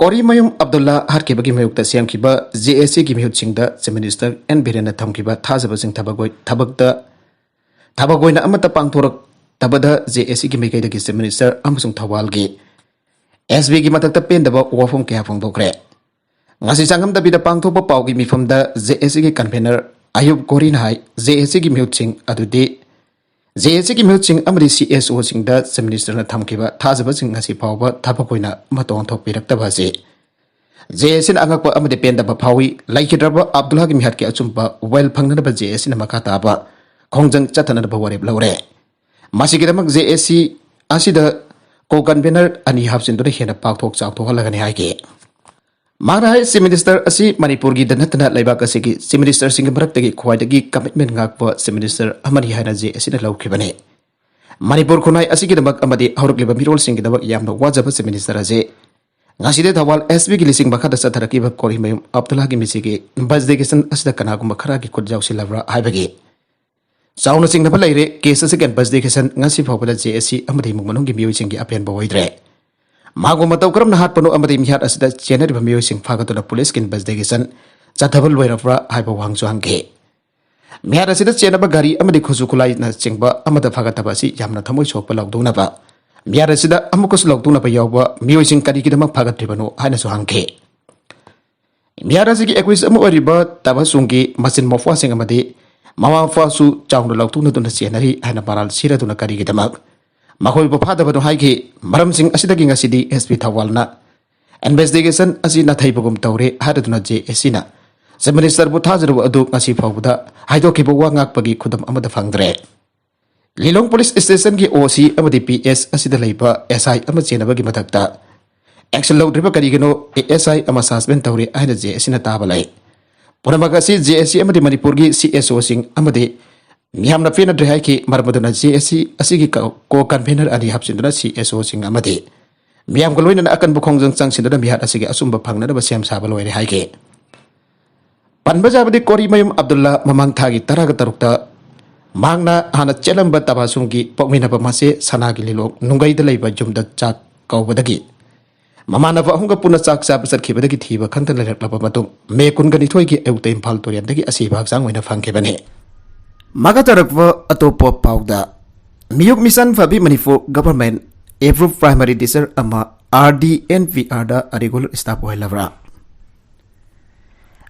ꯀꯣꯔꯤꯃꯌꯨꯝ ꯑꯕꯗꯨꯜꯂꯥ ꯍꯥꯠꯈꯤꯕꯒꯤ ꯃꯥꯌꯣꯛꯇ ꯁꯦꯝꯈꯤꯕ ꯖꯦ ꯑꯦ ꯁꯤꯒꯤ ꯃꯤꯍꯨꯠꯁꯤꯡꯗ ꯆꯤꯐ ꯃꯤꯅꯤꯁꯇꯔ ꯑꯦꯟ ꯕꯤꯔꯦꯟꯅ ꯊꯝꯈꯤꯕ ꯊꯥꯖꯕꯁꯤꯡ ꯊꯕꯛ ꯑꯣꯏ-, ꯊꯕꯛꯇ, ꯊꯕꯛ ꯑꯣꯏꯅ ꯑꯃꯠꯇ ꯄꯥꯡꯊꯣꯔꯛꯇꯕꯗ ꯖꯦ ꯑꯦ ꯁꯤꯒꯤ ꯃꯥꯏꯀꯩꯗꯒꯤ ꯆꯤꯐ ꯃꯤꯅꯤꯁꯇꯔ ꯑꯃꯁꯨꯡ ꯊꯧꯕꯥꯜꯒꯤ ꯑꯦꯁ ꯕꯤꯒꯤ ꯃꯊꯛꯇ ꯄꯦꯟꯗꯕ ꯋꯥꯐꯝ ꯀꯌꯥ ꯐꯣꯡꯗꯣꯛꯈ꯭ꯔꯦ꯫ ꯉꯁꯤ ꯆꯥꯡꯉꯝꯗꯕꯤꯗ ꯄꯥꯡꯊꯣꯛꯄ ꯄꯥꯎꯒꯤ ꯃꯤꯐꯝꯗ ꯖꯦ ꯑꯦ ꯁꯤꯒꯤ ꯀꯟꯚꯦꯅꯔ ꯑꯌꯨꯕ ꯀꯣꯔꯤꯅ ꯍꯥꯏ, ꯖꯦ ꯑꯦ ꯁꯤꯒꯤ ꯃꯤꯍꯨꯠꯁꯤꯡ ꯑꯗꯨꯗꯤ ꯖꯦ ꯑꯦ ꯁꯤꯒꯤ ꯃꯤꯍꯨꯠꯁꯤꯡ ꯑꯃꯗꯤ ꯁꯤ ꯑꯦꯁ ꯑꯣꯁꯤꯡꯗ ꯆꯤꯐ ꯃꯤꯅꯤꯁꯇꯔꯅ ꯊꯝꯈꯤꯕ ꯊꯥꯖꯕꯁꯤꯡ ꯉꯁꯤ ꯐꯥꯎꯕ ꯊꯕꯛ ꯑꯣꯏꯅ ꯑꯃꯠꯇ ꯑꯣꯟꯊꯣꯛꯄꯤꯔꯛꯇꯕ ꯑꯁꯤ ꯖꯦ ꯑꯦ ꯁꯤꯅ ꯑꯉꯛꯄ ꯑꯃꯗꯤ ꯄꯦꯟꯗꯕ ꯐꯥꯎꯏ꯫ ꯂꯩꯈꯤꯗ꯭ꯔꯕ ꯑꯕꯗꯨꯜꯂꯥꯒꯤ ꯃꯤꯍꯥꯠꯀꯤ ꯑꯆꯨꯝꯕ ꯋꯥꯌꯦꯜ ꯐꯪꯅꯅꯕ ꯖꯦ ꯑꯦ ꯁꯤꯅ ꯃꯈꯥ ꯇꯥꯕ ꯈꯣꯡꯖꯪ ꯆꯠꯊꯅꯅꯕ ꯋꯥꯔꯦꯞ ꯂꯧꯔꯦ꯫ ꯃꯁꯤꯒꯤꯗꯃꯛ ꯖꯦ ꯑꯦ ꯁꯤ ꯑꯁꯤꯗ ꯀꯣ ꯀꯟꯚꯦꯅꯔ ꯑꯅꯤ ꯍꯥꯞꯆꯤꯟꯗꯨꯅ ꯍꯦꯟꯅ ꯄꯥꯛꯊꯣꯛ ꯆꯥꯎꯊꯣꯛꯍꯜꯂꯒꯅꯤ ꯍꯥꯏꯈꯤ꯫ ꯃꯍꯥꯛꯅ ꯍꯥꯏ, ꯆꯤꯐ ꯃꯤꯅꯤꯁꯇꯔ ꯑꯁꯤ ꯃꯅꯤꯄꯨꯔꯒꯤꯗ ꯅꯠꯇꯅ ꯂꯩꯕꯥꯛ ꯑꯁꯤꯒꯤ ꯆꯤꯐ ꯃꯤꯅꯤꯁꯇꯔꯁꯤꯡꯒꯤ ꯃꯔꯛꯇꯒꯤ ꯈ꯭ꯋꯥꯏꯗꯒꯤ ꯀꯃꯤꯠꯃꯦꯟ ꯉꯥꯛꯄ ꯆꯤꯐ ꯃꯤꯅꯤꯁꯇꯔ ꯑꯃꯅꯤ ꯍꯥꯏꯅ ꯖꯦ ꯑꯦ ꯁꯤꯅ ꯂꯧꯈꯤꯕꯅꯤ꯫ ꯃꯅꯤꯄꯨꯔ ꯈꯨꯟꯅꯥꯏ ꯑꯁꯤꯒꯤꯗꯃꯛ ꯑꯃꯗꯤ ꯍꯧꯔꯛꯂꯤꯕ ꯃꯤꯔꯣꯜꯁꯤꯡꯒꯤꯗꯃꯛ ꯌꯥꯝꯅ ꯋꯥꯖꯕ ꯆꯤꯐ ꯃꯤꯅꯤꯁꯇꯔ ꯑꯁꯤ ꯉꯁꯤꯗꯤ ꯊꯧꯕꯥꯜ ꯑꯦꯁ ꯄꯤꯒꯤ ꯂꯤꯁꯤꯡ ꯃꯈꯥꯗ ꯆꯠꯊꯔꯛꯈꯤꯕ ꯀꯣꯔꯤꯃꯌꯨꯝ ꯑꯕꯗꯨꯜꯂꯥꯒꯤ ꯃꯤꯁꯤꯒꯤ ꯏꯟꯚꯦꯁꯇꯤꯒꯦꯁꯟ ꯑꯁꯤꯗ ꯀꯅꯥꯒꯨꯝꯕ ꯈꯔꯒꯤ ꯈꯨꯠ ꯌꯥꯎꯁꯤꯜꯂꯕ꯭ꯔꯥ ꯍꯥꯏꯕꯒꯤ ꯆꯥꯎꯅ ꯆꯤꯡꯅꯕ ꯂꯩꯔꯦ꯫ ꯀꯦꯁ ꯑꯁꯤꯒꯤ ꯏꯟꯚꯦꯁꯇꯤꯒꯦꯁꯟ ꯉꯁꯤ ꯐꯥꯎꯕꯗ ꯖꯦ ꯑꯦ ꯁꯤ ꯑꯃꯗꯤ ꯏꯃꯨꯡ ꯃꯅꯨꯡꯒꯤ ꯃꯤꯑꯣꯏꯁꯤꯡꯒꯤ ꯑꯄꯦꯟꯕ ꯑꯣꯏꯗ꯭ꯔꯦ꯫ ꯃꯍꯥꯛꯄꯨ ꯃꯇꯧ ꯀꯔꯝꯅ ꯍꯥꯠꯄꯅꯣ ꯑꯃꯗꯤ ꯃꯤꯍꯥꯠ ꯑꯁꯤꯗ ꯆꯦꯟꯅꯔꯤꯕ ꯃꯤꯑꯣꯏꯁꯤꯡ ꯐꯥꯒꯠꯇꯨꯅ ꯄꯨꯂꯤꯁꯀꯤ ꯏꯟꯚꯦꯁꯇꯤꯒꯦꯁꯟ ꯆꯠꯊꯕ ꯂꯣꯏꯔꯕ꯭ꯔꯥ ꯍꯥꯏꯕ ꯋꯥꯍꯪꯁꯨ ꯍꯪꯈꯤ꯫ ꯃꯤꯍꯥꯠ ꯑꯁꯤꯗ ꯆꯦꯟꯅꯕ ꯒꯥꯔꯤ ꯑꯃꯗꯤ ꯈꯨꯠꯁꯨ ꯈꯨꯠꯂꯥꯏꯅꯆꯤꯡꯕ ꯑꯃꯗ ꯐꯥꯒꯠꯇꯕ ꯑꯁꯤ ꯌꯥꯝꯅ ꯊꯃꯣꯏ ꯁꯣꯛꯄ ꯂꯥꯎꯗꯧꯅꯕ, ꯃꯤꯍꯥꯠ ꯑꯁꯤꯗ ꯑꯃꯨꯛꯀꯁꯨ ꯂꯥꯎꯗꯧꯅꯕ ꯌꯥꯎꯕ ꯃꯤꯑꯣꯏꯁꯤꯡ ꯀꯔꯤꯒꯤꯗꯃꯛ ꯐꯥꯒꯠꯇ꯭ꯔꯤꯕꯅꯣ ꯍꯥꯏꯅꯁꯨ ꯍꯪꯈꯤ꯫ ꯃꯤꯍꯥꯠ ꯑꯁꯤꯒꯤ ꯑꯦꯀ꯭ꯌꯨꯁ ꯑꯃ ꯑꯣꯏꯔꯤꯕ ꯇꯥꯕꯁꯨꯡꯒꯤ ꯃꯆꯤꯟ ꯃꯧꯄ꯭ꯋꯥꯁꯤꯡ ꯑꯃꯗꯤ ꯃꯃꯥ ꯃꯄꯥꯁꯨ ꯆꯥꯎꯅ ꯂꯥꯎꯊꯣꯛꯅꯗꯨꯅ ꯆꯦꯟꯅꯔꯤ ꯍꯥꯏꯅ ꯃꯔꯥꯜ ꯁꯤꯔꯗꯨꯅ ꯀꯔꯤꯒꯤꯗꯃꯛ ꯃꯈꯣꯏꯕꯨ ꯐꯥꯗꯕꯅꯣ ꯍꯥꯏꯈꯤ꯫ ꯃꯔꯝꯁꯤꯡ ꯑꯁꯤꯗꯒꯤ ꯉꯁꯤꯗꯤ ꯑꯦꯁ ꯄꯤ ꯊꯧꯕꯥꯜꯅ ꯏꯟꯚꯦꯁꯇꯤꯒꯦꯁꯟ ꯑꯁꯤ ꯅꯥꯊꯩꯕꯒꯨꯝ ꯇꯧꯔꯦ ꯍꯥꯏꯔꯗꯨꯅ ꯖꯦ ꯑꯦ ꯁꯤꯅ ꯆꯤꯐ ꯃꯤꯅꯤꯁꯇꯔꯕꯨ ꯊꯥꯖꯔꯨꯕ ꯑꯗꯨ ꯉꯁꯤ ꯐꯥꯎꯕꯗ ꯍꯥꯏꯗꯣꯛꯈꯤꯕ ꯋꯥ ꯉꯥꯛꯄꯒꯤ ꯈꯨꯗꯝ ꯑꯃꯠꯇ ꯐꯪꯗ꯭ꯔꯦ꯫ ꯂꯤꯂꯣꯡ ꯄꯨꯂꯤꯁ ꯁ꯭ꯇꯦꯁꯟꯒꯤ ꯑꯣ ꯁꯤ ꯑꯃꯗꯤ ꯄꯤ ꯑꯦꯁ ꯑꯁꯤꯗ ꯂꯩꯕ ꯑꯦꯁ ꯑꯥꯏ ꯑꯃ ꯆꯦꯟꯅꯕꯒꯤ ꯃꯊꯛꯇ ꯑꯦꯛꯁꯟ ꯂꯧꯗ꯭ꯔꯤꯕ ꯀꯔꯤꯒꯤꯅꯣ? ꯑꯦ ꯑꯦꯁ ꯑꯥꯏ ꯑꯃ ꯁꯁꯄꯦꯟ ꯇꯧꯔꯦ ꯍꯥꯏꯅ ꯖꯦ ꯑꯦ ꯁꯤꯅ ꯇꯥꯕ ꯂꯩ꯫ ꯄꯨꯝꯅꯃꯛ ꯑꯁꯤ ꯖꯦ ꯑꯦ ꯁꯤ ꯑꯃꯗꯤ ꯃꯅꯤꯄꯨꯔꯒꯤ ꯁꯤ ꯑꯦꯁ ꯑꯣꯁꯤꯡ ꯑꯃꯗꯤ ꯃꯤꯌꯥꯝꯅ ꯄꯦꯟꯅꯗ꯭ꯔꯦ ꯍꯥꯏꯈꯤ꯫ ꯃꯔꯝ ꯑꯗꯨꯅ ꯖꯦ ꯑꯦ ꯁꯤ ꯑꯁꯤꯒꯤ ꯀ-, ꯀꯣ ꯀꯟꯚꯦꯅꯔ ꯑꯅꯤ ꯍꯥꯞꯆꯤꯟꯗꯨꯅ ꯁꯤ ꯑꯦꯁ ꯑꯣꯁꯤꯡ ꯑꯃꯗꯤ ꯃꯤꯌꯥꯝꯒ ꯂꯣꯏꯅꯅ ꯑꯀꯟꯕ ꯈꯣꯡꯖꯪ ꯆꯪꯁꯤꯟꯗꯨꯅ ꯃꯤꯍꯥꯠ ꯑꯁꯤꯒꯤ ꯑꯆꯨꯝꯕ ꯐꯪꯅꯅꯕ ꯁꯦꯝ ꯁꯥꯕ ꯂꯣꯏꯔꯦ ꯍꯥꯏꯈꯤ꯫ ꯄꯟꯕ ꯌꯥꯕꯗꯤ ꯀꯣꯔꯤꯃꯌꯨꯝ ꯑꯕꯗꯨꯜꯂꯥ ꯃꯃꯥꯡ ꯊꯥꯒꯤ ꯇꯔꯥꯒ ꯇꯔꯨꯛꯇ ꯃꯍꯥꯛꯅ ꯍꯥꯟꯅ ꯆꯦꯜꯂꯝꯕ ꯇꯕꯥꯁꯨꯝꯒꯤ ꯄꯣꯛꯃꯤꯟꯅꯕ ꯃꯆꯦ ꯁꯅꯥꯒꯤ ꯂꯤꯂꯣꯡ ꯅꯨꯡꯒꯩꯗ ꯂꯩꯕ ꯌꯨꯝꯗ ꯆꯥꯛ ꯀꯧꯕꯗꯒꯤ ꯃꯃꯥꯟꯅꯕ ꯑꯍꯨꯝꯒ ꯄꯨꯟꯅ ꯆꯥꯛ ꯆꯥꯕ ꯆꯠꯈꯤꯕꯗꯒꯤ ꯊꯤꯕ ꯈꯪꯗꯅ ꯂꯩꯔꯛꯂꯕ ꯃꯇꯨꯡ, ꯃꯦ ꯀꯨꯟꯒ ꯅꯤꯊꯣꯏꯒꯤ ꯑꯌꯨꯛꯇ ꯏꯝꯐꯥꯜ ꯇꯨꯔꯦꯜꯗꯒꯤ ꯑꯁꯤꯕ ꯍꯛꯆꯥꯡ ꯑꯣꯏꯅ ꯐꯪꯈꯤꯕꯅꯤ꯫ ꯃꯈꯥ ꯇꯥꯔꯛꯄ ꯑꯇꯣꯞꯄ ꯄꯥꯎꯗ, ꯃꯤꯌꯣꯛ ꯃꯤꯁꯥꯟ ꯐꯕꯤ Manipur government approve primary teacher ꯑꯃ ꯑꯥꯔ ꯗꯤ ꯑꯦꯟ ꯄꯤ ꯑꯥꯔꯗ ꯔꯤꯒꯨꯂꯔ ꯁ꯭ꯇꯥꯐ ꯑꯣꯏꯍꯜꯂꯕ꯭ꯔꯥ?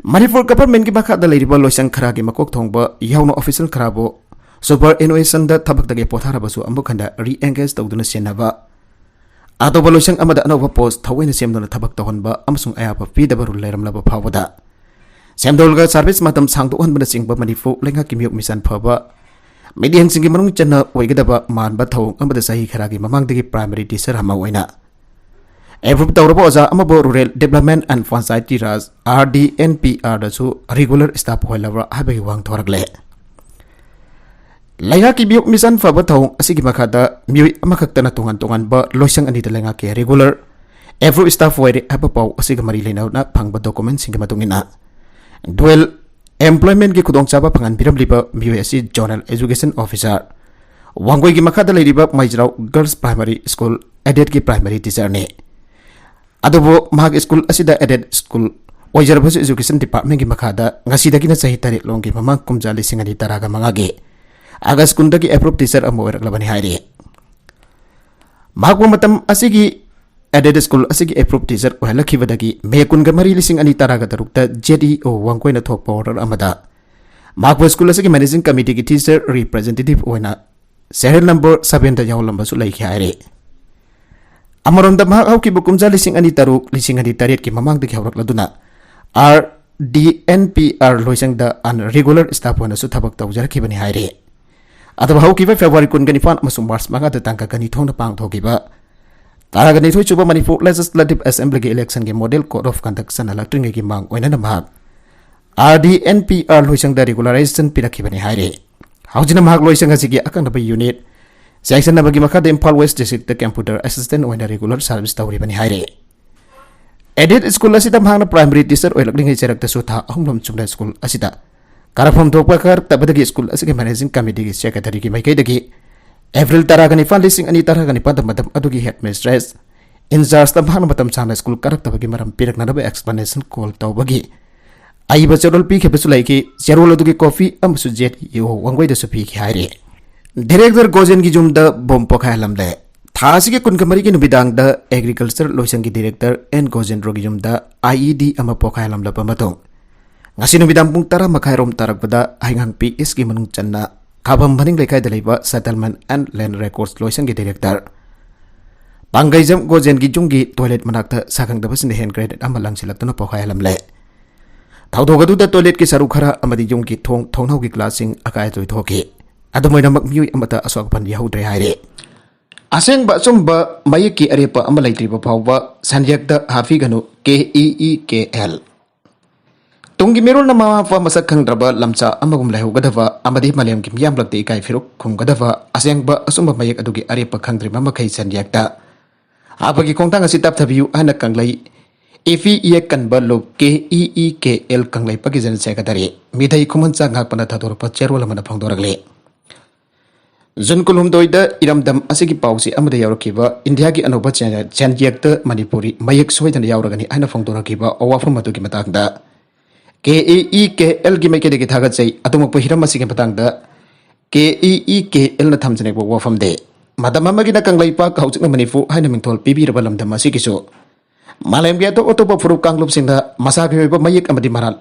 ꯃꯅꯤꯄꯨꯔ ꯒꯚꯔꯟꯃꯦꯟꯠꯀꯤ ꯃꯈꯥꯗ ꯂꯩꯔꯤꯕ ꯂꯣꯏꯁꯪ ꯈꯔꯒꯤ ꯃꯀꯣꯛ ꯊꯣꯡꯕ ꯌꯥꯎꯅ ꯑꯣꯐꯤꯁꯤꯌꯦꯜ ꯈꯔꯕꯨ ꯁꯨꯄꯔ ꯑꯦꯅꯨꯑꯦꯁꯟꯗ ꯊꯕꯛꯇꯒꯤ ꯄꯣꯊꯥꯔꯕꯁꯨ ꯑꯃꯨꯛ ꯍꯟꯅ ꯔꯤꯑꯦꯡꯒꯦꯖ ꯇꯧꯗꯨꯅ ꯁꯤꯟꯅꯕ, ꯑꯇꯣꯞꯄ ꯂꯣꯏꯁꯪ ꯑꯃꯗ ꯑꯅꯧꯕ ꯄꯣꯁ ꯊꯑꯣꯏꯅ ꯁꯦꯝꯗꯨꯅ ꯊꯕꯛ ꯇꯧꯍꯟꯕ ꯑꯃꯁꯨꯡ ꯑꯌꯥꯕ ꯄꯤꯗꯕ ꯔꯨꯜ ꯂꯩꯔꯝꯂꯕ ꯐꯥꯎꯕꯗ, ꯁꯦꯝꯗꯣꯜꯒ ꯁꯥꯔꯚꯤꯁ ꯃꯇꯝ ꯁꯥꯡꯗꯣꯛꯍꯟꯕꯅꯆꯤꯡꯕ ꯃꯅꯤꯄꯨꯔ ꯂꯩꯉꯥꯛꯀꯤ ꯃꯤꯌꯣꯛ ꯃꯤꯁꯥꯟ ꯐꯕ ꯃꯤꯠꯌꯦꯡꯁꯤꯡꯒꯤ ꯃꯅꯨꯡ ꯆꯟꯅ ꯑꯣꯏꯒꯗꯕ ꯃꯥꯟꯕ ꯊꯧꯑꯣꯡ ꯑꯃꯗ ꯆꯍꯤ ꯈꯔꯒꯤ ꯃꯃꯥꯡꯗꯒꯤ ꯄ꯭ꯔꯥꯏꯃꯔꯤ ꯇꯤꯆꯔ ꯑꯃ ꯑꯣꯏꯅ ꯑꯦꯄ꯭ꯔꯨꯚ ꯇꯧꯔꯕ ꯑꯣꯖꯥ ꯑꯃꯕꯨ rural development and Panchayati Raj, R D N P ꯑꯥꯔꯗꯁꯨ ꯔꯤꯒꯨꯂꯔ ꯁ꯭ꯇꯥꯐ ꯑꯣꯏꯍꯜꯂꯕ꯭ꯔꯥ ꯍꯥꯏꯕꯒꯤ ꯋꯥꯍꯪ ꯊꯣꯔꯛꯂꯦ꯫ ꯂꯩꯉꯥꯛꯀꯤ ꯃꯤꯌꯣꯛ ꯃꯤꯁꯥꯟ ꯐꯕ ꯊꯧꯑꯣꯡ ꯑꯁꯤꯒꯤ ꯃꯈꯥꯗ ꯃꯤꯑꯣꯏ ꯑꯃꯈꯛꯇꯅ ꯇꯣꯉꯥꯟ ꯇꯣꯉꯥꯟꯕ ꯂꯣꯏꯁꯪ ꯑꯅꯤꯗ ꯂꯩꯉꯥꯛꯀꯤ ꯔꯤꯒꯨꯂꯔ ꯑꯦꯄ꯭ꯔꯨꯚ ꯁ꯭ꯇꯥꯐ ꯑꯣꯏꯔꯦ ꯍꯥꯏꯕ ꯄꯥꯎ ꯑꯁꯤꯒ ꯃꯔꯤ ꯂꯩꯅꯅ ꯐꯪꯕ ꯗꯣꯀꯨꯃꯦꯟꯠꯁꯤꯡꯒꯤ ꯃꯇꯨꯡ ꯏꯟꯅ, ꯗ꯭ꯌꯨꯑꯦꯜ ꯑꯦꯝꯄ꯭ꯂꯣꯏꯃꯦꯟꯠꯀꯤ ꯈꯨꯗꯣꯡꯆꯥꯕ ꯐꯪꯍꯟꯕꯤꯔꯝꯂꯤꯕ ꯃꯤꯑꯣꯏ ꯑꯁꯤ ꯖꯣꯅꯦꯜ ꯑꯦꯖꯨꯀꯦꯁꯟ ꯑꯣꯐꯤꯁꯥꯔ ꯋꯥꯡꯒꯣꯏꯒꯤ ꯃꯈꯥꯗ ꯂꯩꯔꯤꯕ ꯃꯩꯖ꯭ꯔꯥꯎ ꯒꯔꯜꯁ ꯄ꯭ꯔꯥꯏꯃꯔꯤ ꯁ꯭ꯀꯨꯜ ꯑꯦꯗꯦꯗꯀꯤ ꯄ꯭ꯔꯥꯏꯃꯔꯤ ꯇꯤꯆꯔꯅꯤ꯫ ꯑꯗꯨꯕꯨ ꯃꯍꯥꯛ ꯁ꯭ꯀꯨꯜ ꯑꯁꯤꯗ ꯑꯦꯗꯦꯗ ꯁ꯭ꯀꯨꯜ ꯑꯣꯏꯖꯔꯕꯁꯨ ꯑꯦꯖꯨꯀꯦꯁꯟ ꯗꯤꯄꯥꯔꯠꯃꯦꯟꯠꯀꯤ ꯃꯈꯥꯗ ꯉꯁꯤꯗꯒꯤꯅ ꯆꯍꯤ ꯇꯔꯦꯠ ꯂꯣꯝꯒꯤ ꯃꯃꯥꯡ ꯀꯨꯝꯖꯥ ꯂꯤꯁꯤꯡ ꯑꯅꯤ ꯇꯔꯥꯒ ꯃꯉꯥꯒꯤ ꯑꯥꯒꯁ ꯀꯨꯟꯗꯒꯤ ꯑꯦꯄ꯭ꯔꯨꯚ ꯇꯤꯆꯔ ꯑꯃ ꯑꯣꯏꯔꯛꯂꯕꯅꯤ ꯍꯥꯏꯔꯤ꯫ ꯃꯍꯥꯛꯄꯨ ꯃꯇꯝ ꯑꯁꯤꯒꯤ ꯑꯦꯗꯦꯗ ꯁ꯭ꯀꯨꯜ ꯑꯁꯤꯒꯤ ꯑꯦꯄ꯭ꯔꯨꯚ ꯇꯤꯆꯔ ꯑꯣꯏꯍꯜꯂꯛꯈꯤꯕꯗꯒꯤ ꯃꯦ ꯀꯨꯟꯒ ꯃꯔꯤ, ꯂꯤꯁꯤꯡ ꯑꯅꯤ ꯇꯔꯥꯒ ꯇꯔꯨꯛꯇ ꯖꯦꯗ ꯏ ꯑꯣ ꯋꯥꯡꯒꯣꯏꯅ ꯊꯣꯛꯄ ꯑꯣꯔꯗꯔ ꯑꯃꯗ ꯃꯍꯥꯛꯄꯨ ꯁ꯭ꯀꯨꯜ ꯑꯁꯤꯒꯤ ꯃꯦꯅꯦꯖꯤꯡ ꯀꯃꯤꯇꯤꯒꯤ ꯇꯤꯆꯔ ꯔꯤꯄ꯭ꯔꯖꯦꯟꯇꯦꯇꯤꯚ ꯑꯣꯏꯅ ꯁꯦꯔꯤꯌꯦꯜ ꯅꯝꯕꯔ ꯁꯚꯦꯟꯗ ꯌꯥꯎꯍꯜꯂꯝꯕꯁꯨ ꯂꯩꯈꯤ ꯍꯥꯏꯔꯤ꯫ ꯑꯃꯔꯣꯝꯗ ꯃꯍꯥꯛ ꯍꯧꯈꯤꯕ ꯀꯨꯝꯖꯥ ꯂꯤꯁꯤꯡ ꯑꯅꯤ ꯇꯔꯨꯛ, ꯂꯤꯁꯤꯡ ꯑꯅꯤ ꯇꯔꯦꯠꯀꯤ ꯃꯃꯥꯡꯗꯒꯤ ꯍꯧꯔꯛꯂꯗꯨꯅ R D N P R ꯂꯣꯏꯁꯪꯗ ꯑꯟ ꯔꯤꯒꯨꯂꯔ ꯁ꯭ꯇꯥꯐ ꯑꯣꯏꯅꯁꯨ ꯊꯕꯛ ꯇꯧꯖꯔꯛꯈꯤꯕꯅꯤ ꯍꯥꯏꯔꯤ꯫ ꯑꯗꯨꯕꯨ ꯍꯧꯈꯤꯕ ꯐꯦꯕ꯭ꯔꯨꯋꯥꯔꯤ ꯀꯨꯟꯒ ꯅꯤꯄꯥꯟ ꯑꯃꯁꯨꯡ ꯃꯥꯔꯆ ꯃꯉꯥꯗ ꯇꯥꯡꯀꯛ ꯑꯅꯤ ꯊꯣꯛꯅ ꯄꯥꯡꯊꯣꯛꯈꯤꯕ ꯇꯔꯥꯒ ꯅꯤꯊꯣꯏ ꯁꯨꯕ ꯃꯅꯤꯄꯨꯔ ꯂꯦꯖꯤꯁꯂꯦꯇꯤꯚ ꯑꯦꯁꯦꯝꯕ꯭ꯂꯤꯒꯤ ꯏꯂꯦꯛꯁꯟꯒꯤ ꯃꯣꯗꯦꯜ ꯀꯣꯗ ꯑꯣꯐ ꯀꯟꯗꯛ ꯆꯠꯅꯍꯜꯂꯛꯇ꯭ꯔꯤꯉꯩꯒꯤ ꯃꯥꯡ ꯑꯣꯏꯅꯅ ꯃꯍꯥꯛ R D N P R ꯂꯣꯏꯁꯪꯗ ꯔꯤꯒꯨꯂꯔꯥꯏꯖꯦꯁꯟ ꯄꯤꯔꯛꯈꯤꯕꯅꯤ ꯍꯥꯏꯔꯤ꯫ ꯍꯧꯖꯤꯛꯅ ꯃꯍꯥꯛ ꯂꯣꯏꯁꯪ ꯑꯁꯤꯒꯤ ꯑꯀꯛꯅꯕ ꯌꯨꯅꯤꯠ ꯆꯦꯛꯁꯤꯟꯅꯕꯒꯤ ꯃꯈꯥꯗ Imphal west district computer assistant ꯑꯣꯏꯅ ꯔꯤꯒꯨꯂꯔ ꯁꯥꯔꯚꯤꯁ ꯇꯧꯔꯤꯕꯅꯤ ꯍꯥꯏꯔꯤ꯫ ꯑꯦꯗꯦꯗ ꯁ꯭ꯀꯨꯜ ꯑꯁꯤꯗ ꯃꯍꯥꯛꯅ ꯄ꯭ꯔꯥꯏꯃꯔꯤ ꯇꯤꯆꯔ ꯑꯣꯏꯔꯛꯂꯤꯉꯩ ꯆꯩꯔꯛꯇꯁꯨ ꯊꯥ ꯑꯍꯨꯝꯂꯣꯝ ꯆꯨꯞꯅ ꯁ꯭ꯀꯨꯜ ꯑꯁꯤꯗ ꯀꯥꯔꯛꯐꯝ ꯊꯣꯛꯄ ꯀꯥꯔꯛꯇꯕꯗꯒꯤ ꯁ꯭ꯀꯨꯜ ꯑꯁꯤꯒꯤ ꯃꯦꯅꯦꯖꯤꯡ ꯀꯃꯤꯇꯤꯒꯤ ꯁꯦꯀ꯭ꯔꯦꯇꯔꯤꯒꯤ ꯃꯥꯏꯀꯩꯗꯒꯤ ꯑꯦꯄ꯭ꯔꯤꯜ ꯇꯔꯥꯒ ꯅꯤꯄꯥꯟ, ꯂꯤꯁꯤꯡ ꯑꯅꯤ ꯇꯔꯥꯒ ꯅꯤꯄꯥꯟꯗ ꯃꯇꯝ ꯑꯗꯨꯒꯤ ꯍꯦꯗ ꯃꯤꯁꯇ꯭ꯔꯦꯁ ꯏꯟꯆꯥꯔꯖꯇ ꯃꯍꯥꯛꯅ ꯃꯇꯝ ꯁꯥꯡꯅ ꯁ꯭ꯀꯨꯜ ꯀꯥꯔꯛꯇꯕꯒꯤ ꯃꯔꯝ ꯄꯤꯔꯛꯅꯅꯕ ꯑꯦꯛꯁꯄ꯭ꯂꯦꯅꯦꯁꯟ ꯀꯣꯜ ꯇꯧꯕꯒꯤ ꯑꯏꯕ ꯆꯦꯔꯣꯜ ꯄꯤꯈꯤꯕꯁꯨ ꯂꯩꯈꯤ꯫ ꯆꯦꯔꯣꯜ ꯑꯗꯨꯒꯤ ꯀꯣꯄꯤ ꯑꯃꯁꯨ ꯖꯦꯠ ꯏ ꯑꯣ ꯋꯥꯡꯒꯣꯏꯗꯁꯨ ꯄꯤꯈꯤ ꯍꯥꯏꯔꯤ꯫ ꯗꯤꯔꯦꯛꯇꯔ ꯒꯣꯖꯦꯟꯒꯤ ꯌꯨꯝꯗ ꯕꯣꯝ ꯄꯣꯈꯥꯏꯍꯜꯂꯝꯂꯦ꯫ ꯊꯥ ꯑꯁꯤꯒꯤ ꯀꯨꯟꯒ ꯃꯔꯤꯒꯤ ꯅꯨꯃꯤꯗꯥꯡꯗ ꯑꯦꯒ꯭ꯔꯤꯀꯜꯆꯔ ꯂꯣꯏꯁꯪꯒꯤ ꯗꯤꯔꯦꯛꯇꯔ ꯑꯦꯟ ꯒꯣꯖꯦꯟꯗ꯭ꯔꯣꯒꯤ ꯌꯨꯝꯗ ꯑꯥꯏ ꯏ ꯗꯤ ꯑꯃ ꯄꯣꯈꯥꯏꯍꯜꯂꯝꯂꯕ ꯃꯇꯨꯡ, ꯉꯁꯤ ꯅꯨꯃꯤꯗꯥꯡ ꯄꯨꯡ ꯇꯔꯥ ꯃꯈꯥꯏꯔꯣꯝ ꯇꯥꯔꯛꯄꯗ ꯍꯩꯉꯥꯡꯄꯤ ꯏꯁꯀꯤ ꯃꯅꯨꯡ ꯆꯟꯅ ꯈꯥꯕꯝ ꯃꯅꯤꯡ ꯂꯩꯀꯥꯏꯗ ꯂꯩꯕ ꯁꯦꯇꯜꯃꯦꯟ ꯑꯦꯟ ꯂꯦꯟ ꯔꯦꯀꯣꯔꯗꯁ ꯂꯣꯏꯁꯪꯒꯤ ꯗꯤꯔꯦꯛꯇꯔ ꯄꯥꯡꯒꯩꯖꯝ ꯒꯣꯖꯦꯟꯒꯤ ꯌꯨꯝꯒꯤ ꯇꯣꯏꯂꯦꯠ ꯃꯅꯥꯛꯇ ꯁꯥꯈꯪꯗꯕꯁꯤꯡꯅ ꯍꯦꯟ ꯒ꯭ꯔꯦꯅꯦꯗ ꯑꯃ ꯂꯪꯁꯤꯜꯂꯛꯇꯨꯅ ꯄꯣꯈꯥꯏꯍꯜꯂꯝꯂꯦ꯫ ꯊꯧꯗꯣꯛ ꯑꯗꯨꯗ ꯇꯣꯏꯂꯦꯠꯀꯤ ꯁꯔꯨꯛ ꯈꯔ ꯑꯃꯗꯤ ꯌꯨꯝꯒꯤ ꯊꯣꯡ ꯊꯣꯡꯅꯥꯎꯒꯤ ꯒ꯭ꯂꯥꯁꯁꯤꯡ ꯑꯀꯥꯏ ꯑꯇꯣꯏ ꯊꯣꯛꯈꯤ꯫ ꯑꯗꯨꯝ ꯑꯣꯏꯅꯃꯛ ꯃꯤꯑꯣꯏ ꯑꯃꯠꯇ ꯑꯁꯣꯛ ꯑꯄꯟ ꯌꯥꯎꯍꯧꯗ꯭ꯔꯦ ꯍꯥꯏꯔꯤ꯫ ꯑꯁꯦꯡꯕ ꯑꯆꯨꯝꯕ ꯃꯌꯦꯛꯀꯤ ꯑꯔꯦꯞꯄ ꯑꯃ ꯂꯩꯇ꯭ꯔꯤꯕ ꯐꯥꯎꯕ ꯁꯟꯌꯦꯛꯇ ꯍꯥꯞꯄꯤꯒꯅꯨ, ꯀꯦ ꯏ ꯏ ꯀꯦ ꯑꯦꯜ꯫ ꯇꯨꯡꯒꯤ ꯃꯤꯔꯣꯜꯅ ꯃꯃꯥ ꯃꯄꯥ ꯃꯁꯛ ꯈꯪꯗ꯭ꯔꯕ ꯂꯝꯆꯥ ꯑꯃꯒꯨꯝ ꯂꯩꯍꯧꯒꯗꯕ ꯑꯃꯗꯤ ꯃꯥꯂꯦꯝꯒꯤ ꯃꯤꯌꯥꯝꯂꯛꯇ ꯏꯀꯥꯏ ꯐꯤꯔꯨꯛ ꯈꯨꯝꯒꯗꯕ ꯑꯁꯦꯡꯕ ꯑꯆꯨꯝꯕ ꯃꯌꯦꯛ ꯑꯗꯨꯒꯤ ꯑꯔꯦꯞꯄ ꯈꯪꯗ꯭ꯔꯤꯕ ꯃꯈꯩ ꯁꯟꯌꯦꯛꯇ ꯍꯥꯞꯄꯒꯤ ꯈꯣꯡꯊꯥꯡ ꯑꯁꯤ ꯇꯞꯊꯕꯤꯌꯨ ꯍꯥꯏꯅ ꯀꯪꯂꯩ ꯏꯐꯤ ꯏꯌꯦꯛ ꯀꯟꯕ ꯂꯨꯞ ꯀꯦ ꯏ ꯏ ꯀꯦ ꯑꯦꯜ ꯀꯪꯂꯩꯄꯥꯛꯀꯤ ꯖꯦꯅꯔꯦꯜ ꯁꯦꯀ꯭ꯔꯦꯇꯔꯤ ꯃꯤꯊꯩ ꯈꯨꯃꯟꯆꯥ ꯉꯥꯛꯄꯅ ꯊꯥꯗꯣꯔꯛꯄ ꯆꯦꯔꯣꯜ ꯑꯃꯅ ꯐꯣꯡꯗꯣꯔꯛꯂꯤ꯫ ꯖꯨꯟ ꯀꯨꯟꯍꯨꯝꯗꯣꯏꯗ ꯏꯔꯝꯗꯝ ꯑꯁꯤꯒꯤ ꯄꯥꯎꯆꯦ ꯑꯃꯗ ꯌꯥꯎꯔꯛꯈꯤꯕ ꯏꯟꯗꯤꯌꯥꯒꯤ ꯑꯅꯧꯕ ꯆꯦꯟ-, ꯆꯦꯟꯌꯦꯛꯇ ꯃꯅꯤꯄꯨꯔꯤ ꯃꯌꯦꯛ ꯁꯣꯏꯗꯅ ꯌꯥꯎꯔꯒꯅꯤ ꯍꯥꯏꯅ ꯐꯣꯡꯗꯣꯔꯛꯈꯤꯕ ꯋꯥꯐꯝ ꯑꯗꯨꯒꯤ ꯃꯇꯥꯡꯗ ꯀꯦ ꯏ ꯏ ꯀꯦ ꯑꯦꯜꯒꯤ ꯃꯥꯏꯀꯩꯗꯒꯤ ꯊꯥꯒꯠꯆꯩ꯫ ꯑꯗꯨꯃꯛꯄꯨ ꯍꯤꯔꯝ ꯑꯁꯤꯒꯤ ꯃꯇꯥꯡꯗ ꯀꯦ ꯏ ꯏ ꯀꯦ ꯑꯦꯜꯅ ꯊꯝꯖꯅꯤꯡꯕ ꯋꯥꯐꯝꯗꯤ ꯃꯇꯝ ꯑꯃꯒꯤꯅ ꯀꯪꯂꯩꯄꯥꯛ, ꯍꯧꯖꯤꯛꯅ ꯃꯅꯤꯄꯨꯔ ꯍꯥꯏꯅ ꯃꯤꯡꯊꯣꯜ ꯄꯤꯕꯤꯔꯕ ꯂꯝꯗꯝ ꯑꯁꯤꯒꯤꯁꯨ ꯃꯥꯂꯦꯝꯒꯤ ꯑꯇꯣꯞ ꯑꯇꯣꯞꯄ ꯐꯨꯔꯨꯞ ꯀꯥꯡꯂꯨꯞꯁꯤꯡꯗ ꯃꯁꯥꯒꯤ ꯑꯣꯏꯕ ꯃꯌꯦꯛ ꯑꯃꯗꯤ ꯃꯔꯥꯜ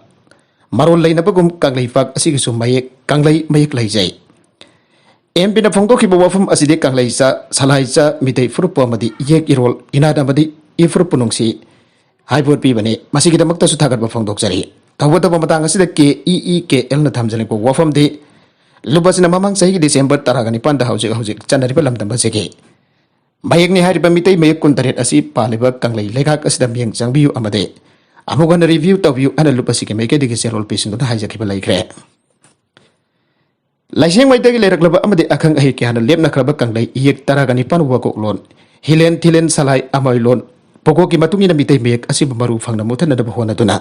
ꯃꯔꯣꯜ ꯂꯩꯅꯕꯒꯨꯝ ꯀꯪꯂꯩꯄꯥꯛ ꯑꯁꯤꯒꯤꯁꯨ ꯃꯌꯦꯛ, ꯀꯪꯂꯩ ꯃꯌꯦꯛ ꯂꯩꯖꯩ꯫ ꯑꯦꯝ ꯄꯤꯅ ꯐꯣꯡꯗꯣꯛꯈꯤꯕ ꯋꯥꯐꯝ ꯑꯁꯤꯗꯤ ꯀꯪꯂꯩꯆꯥ, ꯁꯂꯥꯏꯆꯥ, ꯃꯤꯇꯩ ꯐꯨꯔꯨꯞꯄꯨ ꯑꯃꯗꯤ ꯏꯌꯦꯛ ꯏꯔꯣꯜ, ꯏꯅꯥꯠ ꯑꯃꯗꯤ ꯏꯐꯨꯔꯨꯞꯄꯨ ꯅꯨꯡꯁꯤ ꯍꯥꯏꯕ ꯎꯠꯄꯤꯕꯅꯤ꯫ ꯃꯁꯤꯒꯤꯗꯃꯛꯇꯁꯨ ꯊꯥꯒꯠꯄ ꯐꯣꯡꯗꯣꯛꯆꯔꯤ꯫ ꯇꯧꯕꯇꯕꯨ ꯃꯇꯥꯡ ꯑꯁꯤꯗ ꯀꯦ ꯏ ꯏ ꯀꯦ ꯑꯦꯜꯅ ꯊꯝꯖꯅꯤꯡꯕ ꯋꯥꯐꯝꯗꯤ ꯂꯨꯞ ꯑꯁꯤꯅ ꯃꯃꯥꯡ ꯆꯍꯤꯒꯤ ꯗꯤꯁꯦꯝꯕꯔ ꯇꯔꯥꯒ ꯅꯤꯄꯥꯟꯗ ꯍꯧꯖꯤꯛ ꯍꯧꯖꯤꯛ ꯆꯠꯅꯔꯤꯕ ꯂꯝꯗꯝ ꯑꯁꯤꯒꯤ ꯃꯌꯦꯛꯅꯤ ꯍꯥꯏꯔꯤꯕ ꯃꯤꯇꯩ ꯃꯌꯦꯛ ꯀꯨꯟꯇꯔꯦꯠ ꯑꯁꯤ ꯄꯥꯜꯂꯤꯕ ꯀꯪꯂꯩ ꯂꯩꯉꯥꯛ ꯑꯁꯤꯗ ꯃꯤꯠꯌꯦꯡ ꯆꯪꯕꯤꯌꯨ ꯑꯃꯗꯤ ꯑꯃꯨꯛ ꯍꯟꯅ ꯔꯤꯚꯤꯌꯨ ꯇꯧꯕꯤꯌꯨ ꯍꯥꯏꯅ ꯂꯨꯞ ꯑꯁꯤꯒꯤ ꯃꯥꯏꯀꯩꯗꯒꯤ ꯆꯦꯔꯣꯜ ꯄꯤꯁꯤꯟꯗꯨꯅ ꯍꯥꯏꯖꯈꯤꯕ ꯂꯩꯈ꯭ꯔꯦ꯫ ꯂꯥꯏꯁꯦꯡꯃꯩꯗꯒꯤ ꯂꯩꯔꯛꯂꯕ ꯑꯃꯗꯤ ꯑꯈꯪ ꯑꯍꯩ ꯀꯌꯥꯅ ꯂꯦꯞꯅꯈ꯭ꯔꯕ ꯀꯪꯂꯩ ꯏꯌꯦꯛ ꯇꯔꯥꯒ ꯅꯤꯄꯥꯟ ꯋꯥꯀꯣꯛꯂꯣꯟ, ꯍꯤꯂꯦꯟ, ꯊꯤꯂꯦꯟ, ꯁꯂꯥꯏ, ꯑꯃꯥꯏꯂꯣꯟ, ꯄꯣꯀꯣꯛꯀꯤ ꯃꯇꯨꯡ ꯏꯟꯅ ꯃꯤꯇꯩ ꯃꯌꯦꯛ ꯑꯁꯤꯕꯨ ꯃꯔꯨ ꯐꯪꯅ ꯃꯨꯠꯊꯠꯅꯅꯕ ꯍꯣꯠꯅꯗꯨꯅ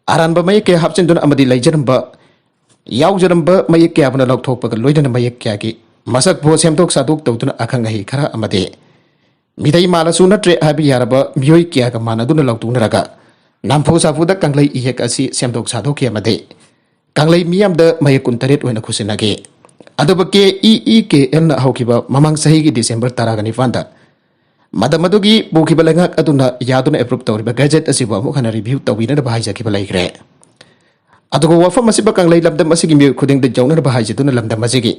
ꯑꯔꯥꯟꯕ ꯃꯌꯦꯛ ꯀꯌꯥ ꯍꯥꯞꯆꯤꯟꯗꯨꯅ ꯑꯃꯗꯤ ꯂꯩꯖꯔꯝꯕ, ꯌꯥꯎꯖꯔꯝꯕ ꯃꯌꯦꯛ ꯀꯌꯥꯕꯨꯅ ꯂꯧꯊꯣꯛꯄꯒ ꯂꯣꯏꯅꯅ ꯃꯌꯦꯛ ꯀꯌꯥꯒꯤ ꯃꯁꯛꯄꯨ ꯁꯦꯝꯗꯣꯛ ꯁꯥꯗꯣꯛ ꯇꯧꯗꯨꯅ ꯑꯈꯪ ꯑꯍꯩ ꯈꯔ ꯑꯃꯗꯤ ꯃꯤꯇꯩ ꯃꯥꯜꯂꯁꯨ ꯅꯠꯇ꯭ꯔꯦ ꯍꯥꯏꯕ ꯌꯥꯔꯕ ꯃꯤꯑꯣꯏ ꯀꯌꯥꯒ ꯃꯥꯟꯅꯗꯨꯅ ꯂꯥꯎꯊꯣꯛꯅꯔꯒ ꯅꯝꯐꯨ ꯁꯥꯐꯨꯗ ꯀꯪꯂꯩ ꯏꯌꯦꯛ ꯑꯁꯤ ꯁꯦꯝꯗꯣꯛ ꯁꯥꯗꯣꯛꯈꯤ ꯑꯃꯗꯤ ꯀꯪꯂꯩ ꯃꯤꯌꯥꯝꯗ ꯃꯌꯦꯛ ꯀꯨꯟꯇꯔꯦꯠ ꯑꯣꯏꯅ ꯈꯨꯠꯁꯤꯟꯅꯈꯤ꯫ ꯑꯗꯨꯕꯨ ꯀꯦ ꯏ ꯏ ꯀꯦ ꯑꯦꯜꯅ ꯍꯧꯈꯤꯕ ꯃꯃꯥꯡ ꯆꯍꯤꯒꯤ ꯗꯤꯁꯦꯝꯕꯔ ꯇꯔꯥꯒ ꯅꯤꯄꯥꯟꯗ ꯃꯇꯝ ꯑꯗꯨꯒꯤ ꯄꯨꯈꯤꯕ ꯂꯩꯉꯥꯛ ꯑꯗꯨꯅ ꯌꯥꯗꯨꯅ ꯑꯦꯄ꯭ꯔꯨꯞ ꯇꯧꯔꯤꯕ ꯒꯦꯖꯦꯠ ꯑꯁꯤꯕꯨ ꯑꯃꯨꯛ ꯍꯟꯅ ꯔꯤꯚ꯭ꯌꯨ ꯇꯧꯕꯤꯅꯅꯕ ꯍꯥꯏꯖꯈꯤꯕ ꯂꯩꯈ꯭ꯔꯦ꯫ ꯑꯗꯨꯒ ꯋꯥꯐꯝ ꯑꯁꯤꯕꯨ ꯀꯪꯂꯩ ꯂꯝꯗꯝ ꯑꯁꯤꯒꯤ ꯃꯤꯑꯣꯏ ꯈꯨꯗꯤꯡꯗ ꯌꯧꯅꯅꯕ ꯍꯥꯏꯖꯗꯨꯅ ꯂꯝꯗꯝ ꯑꯁꯤꯒꯤ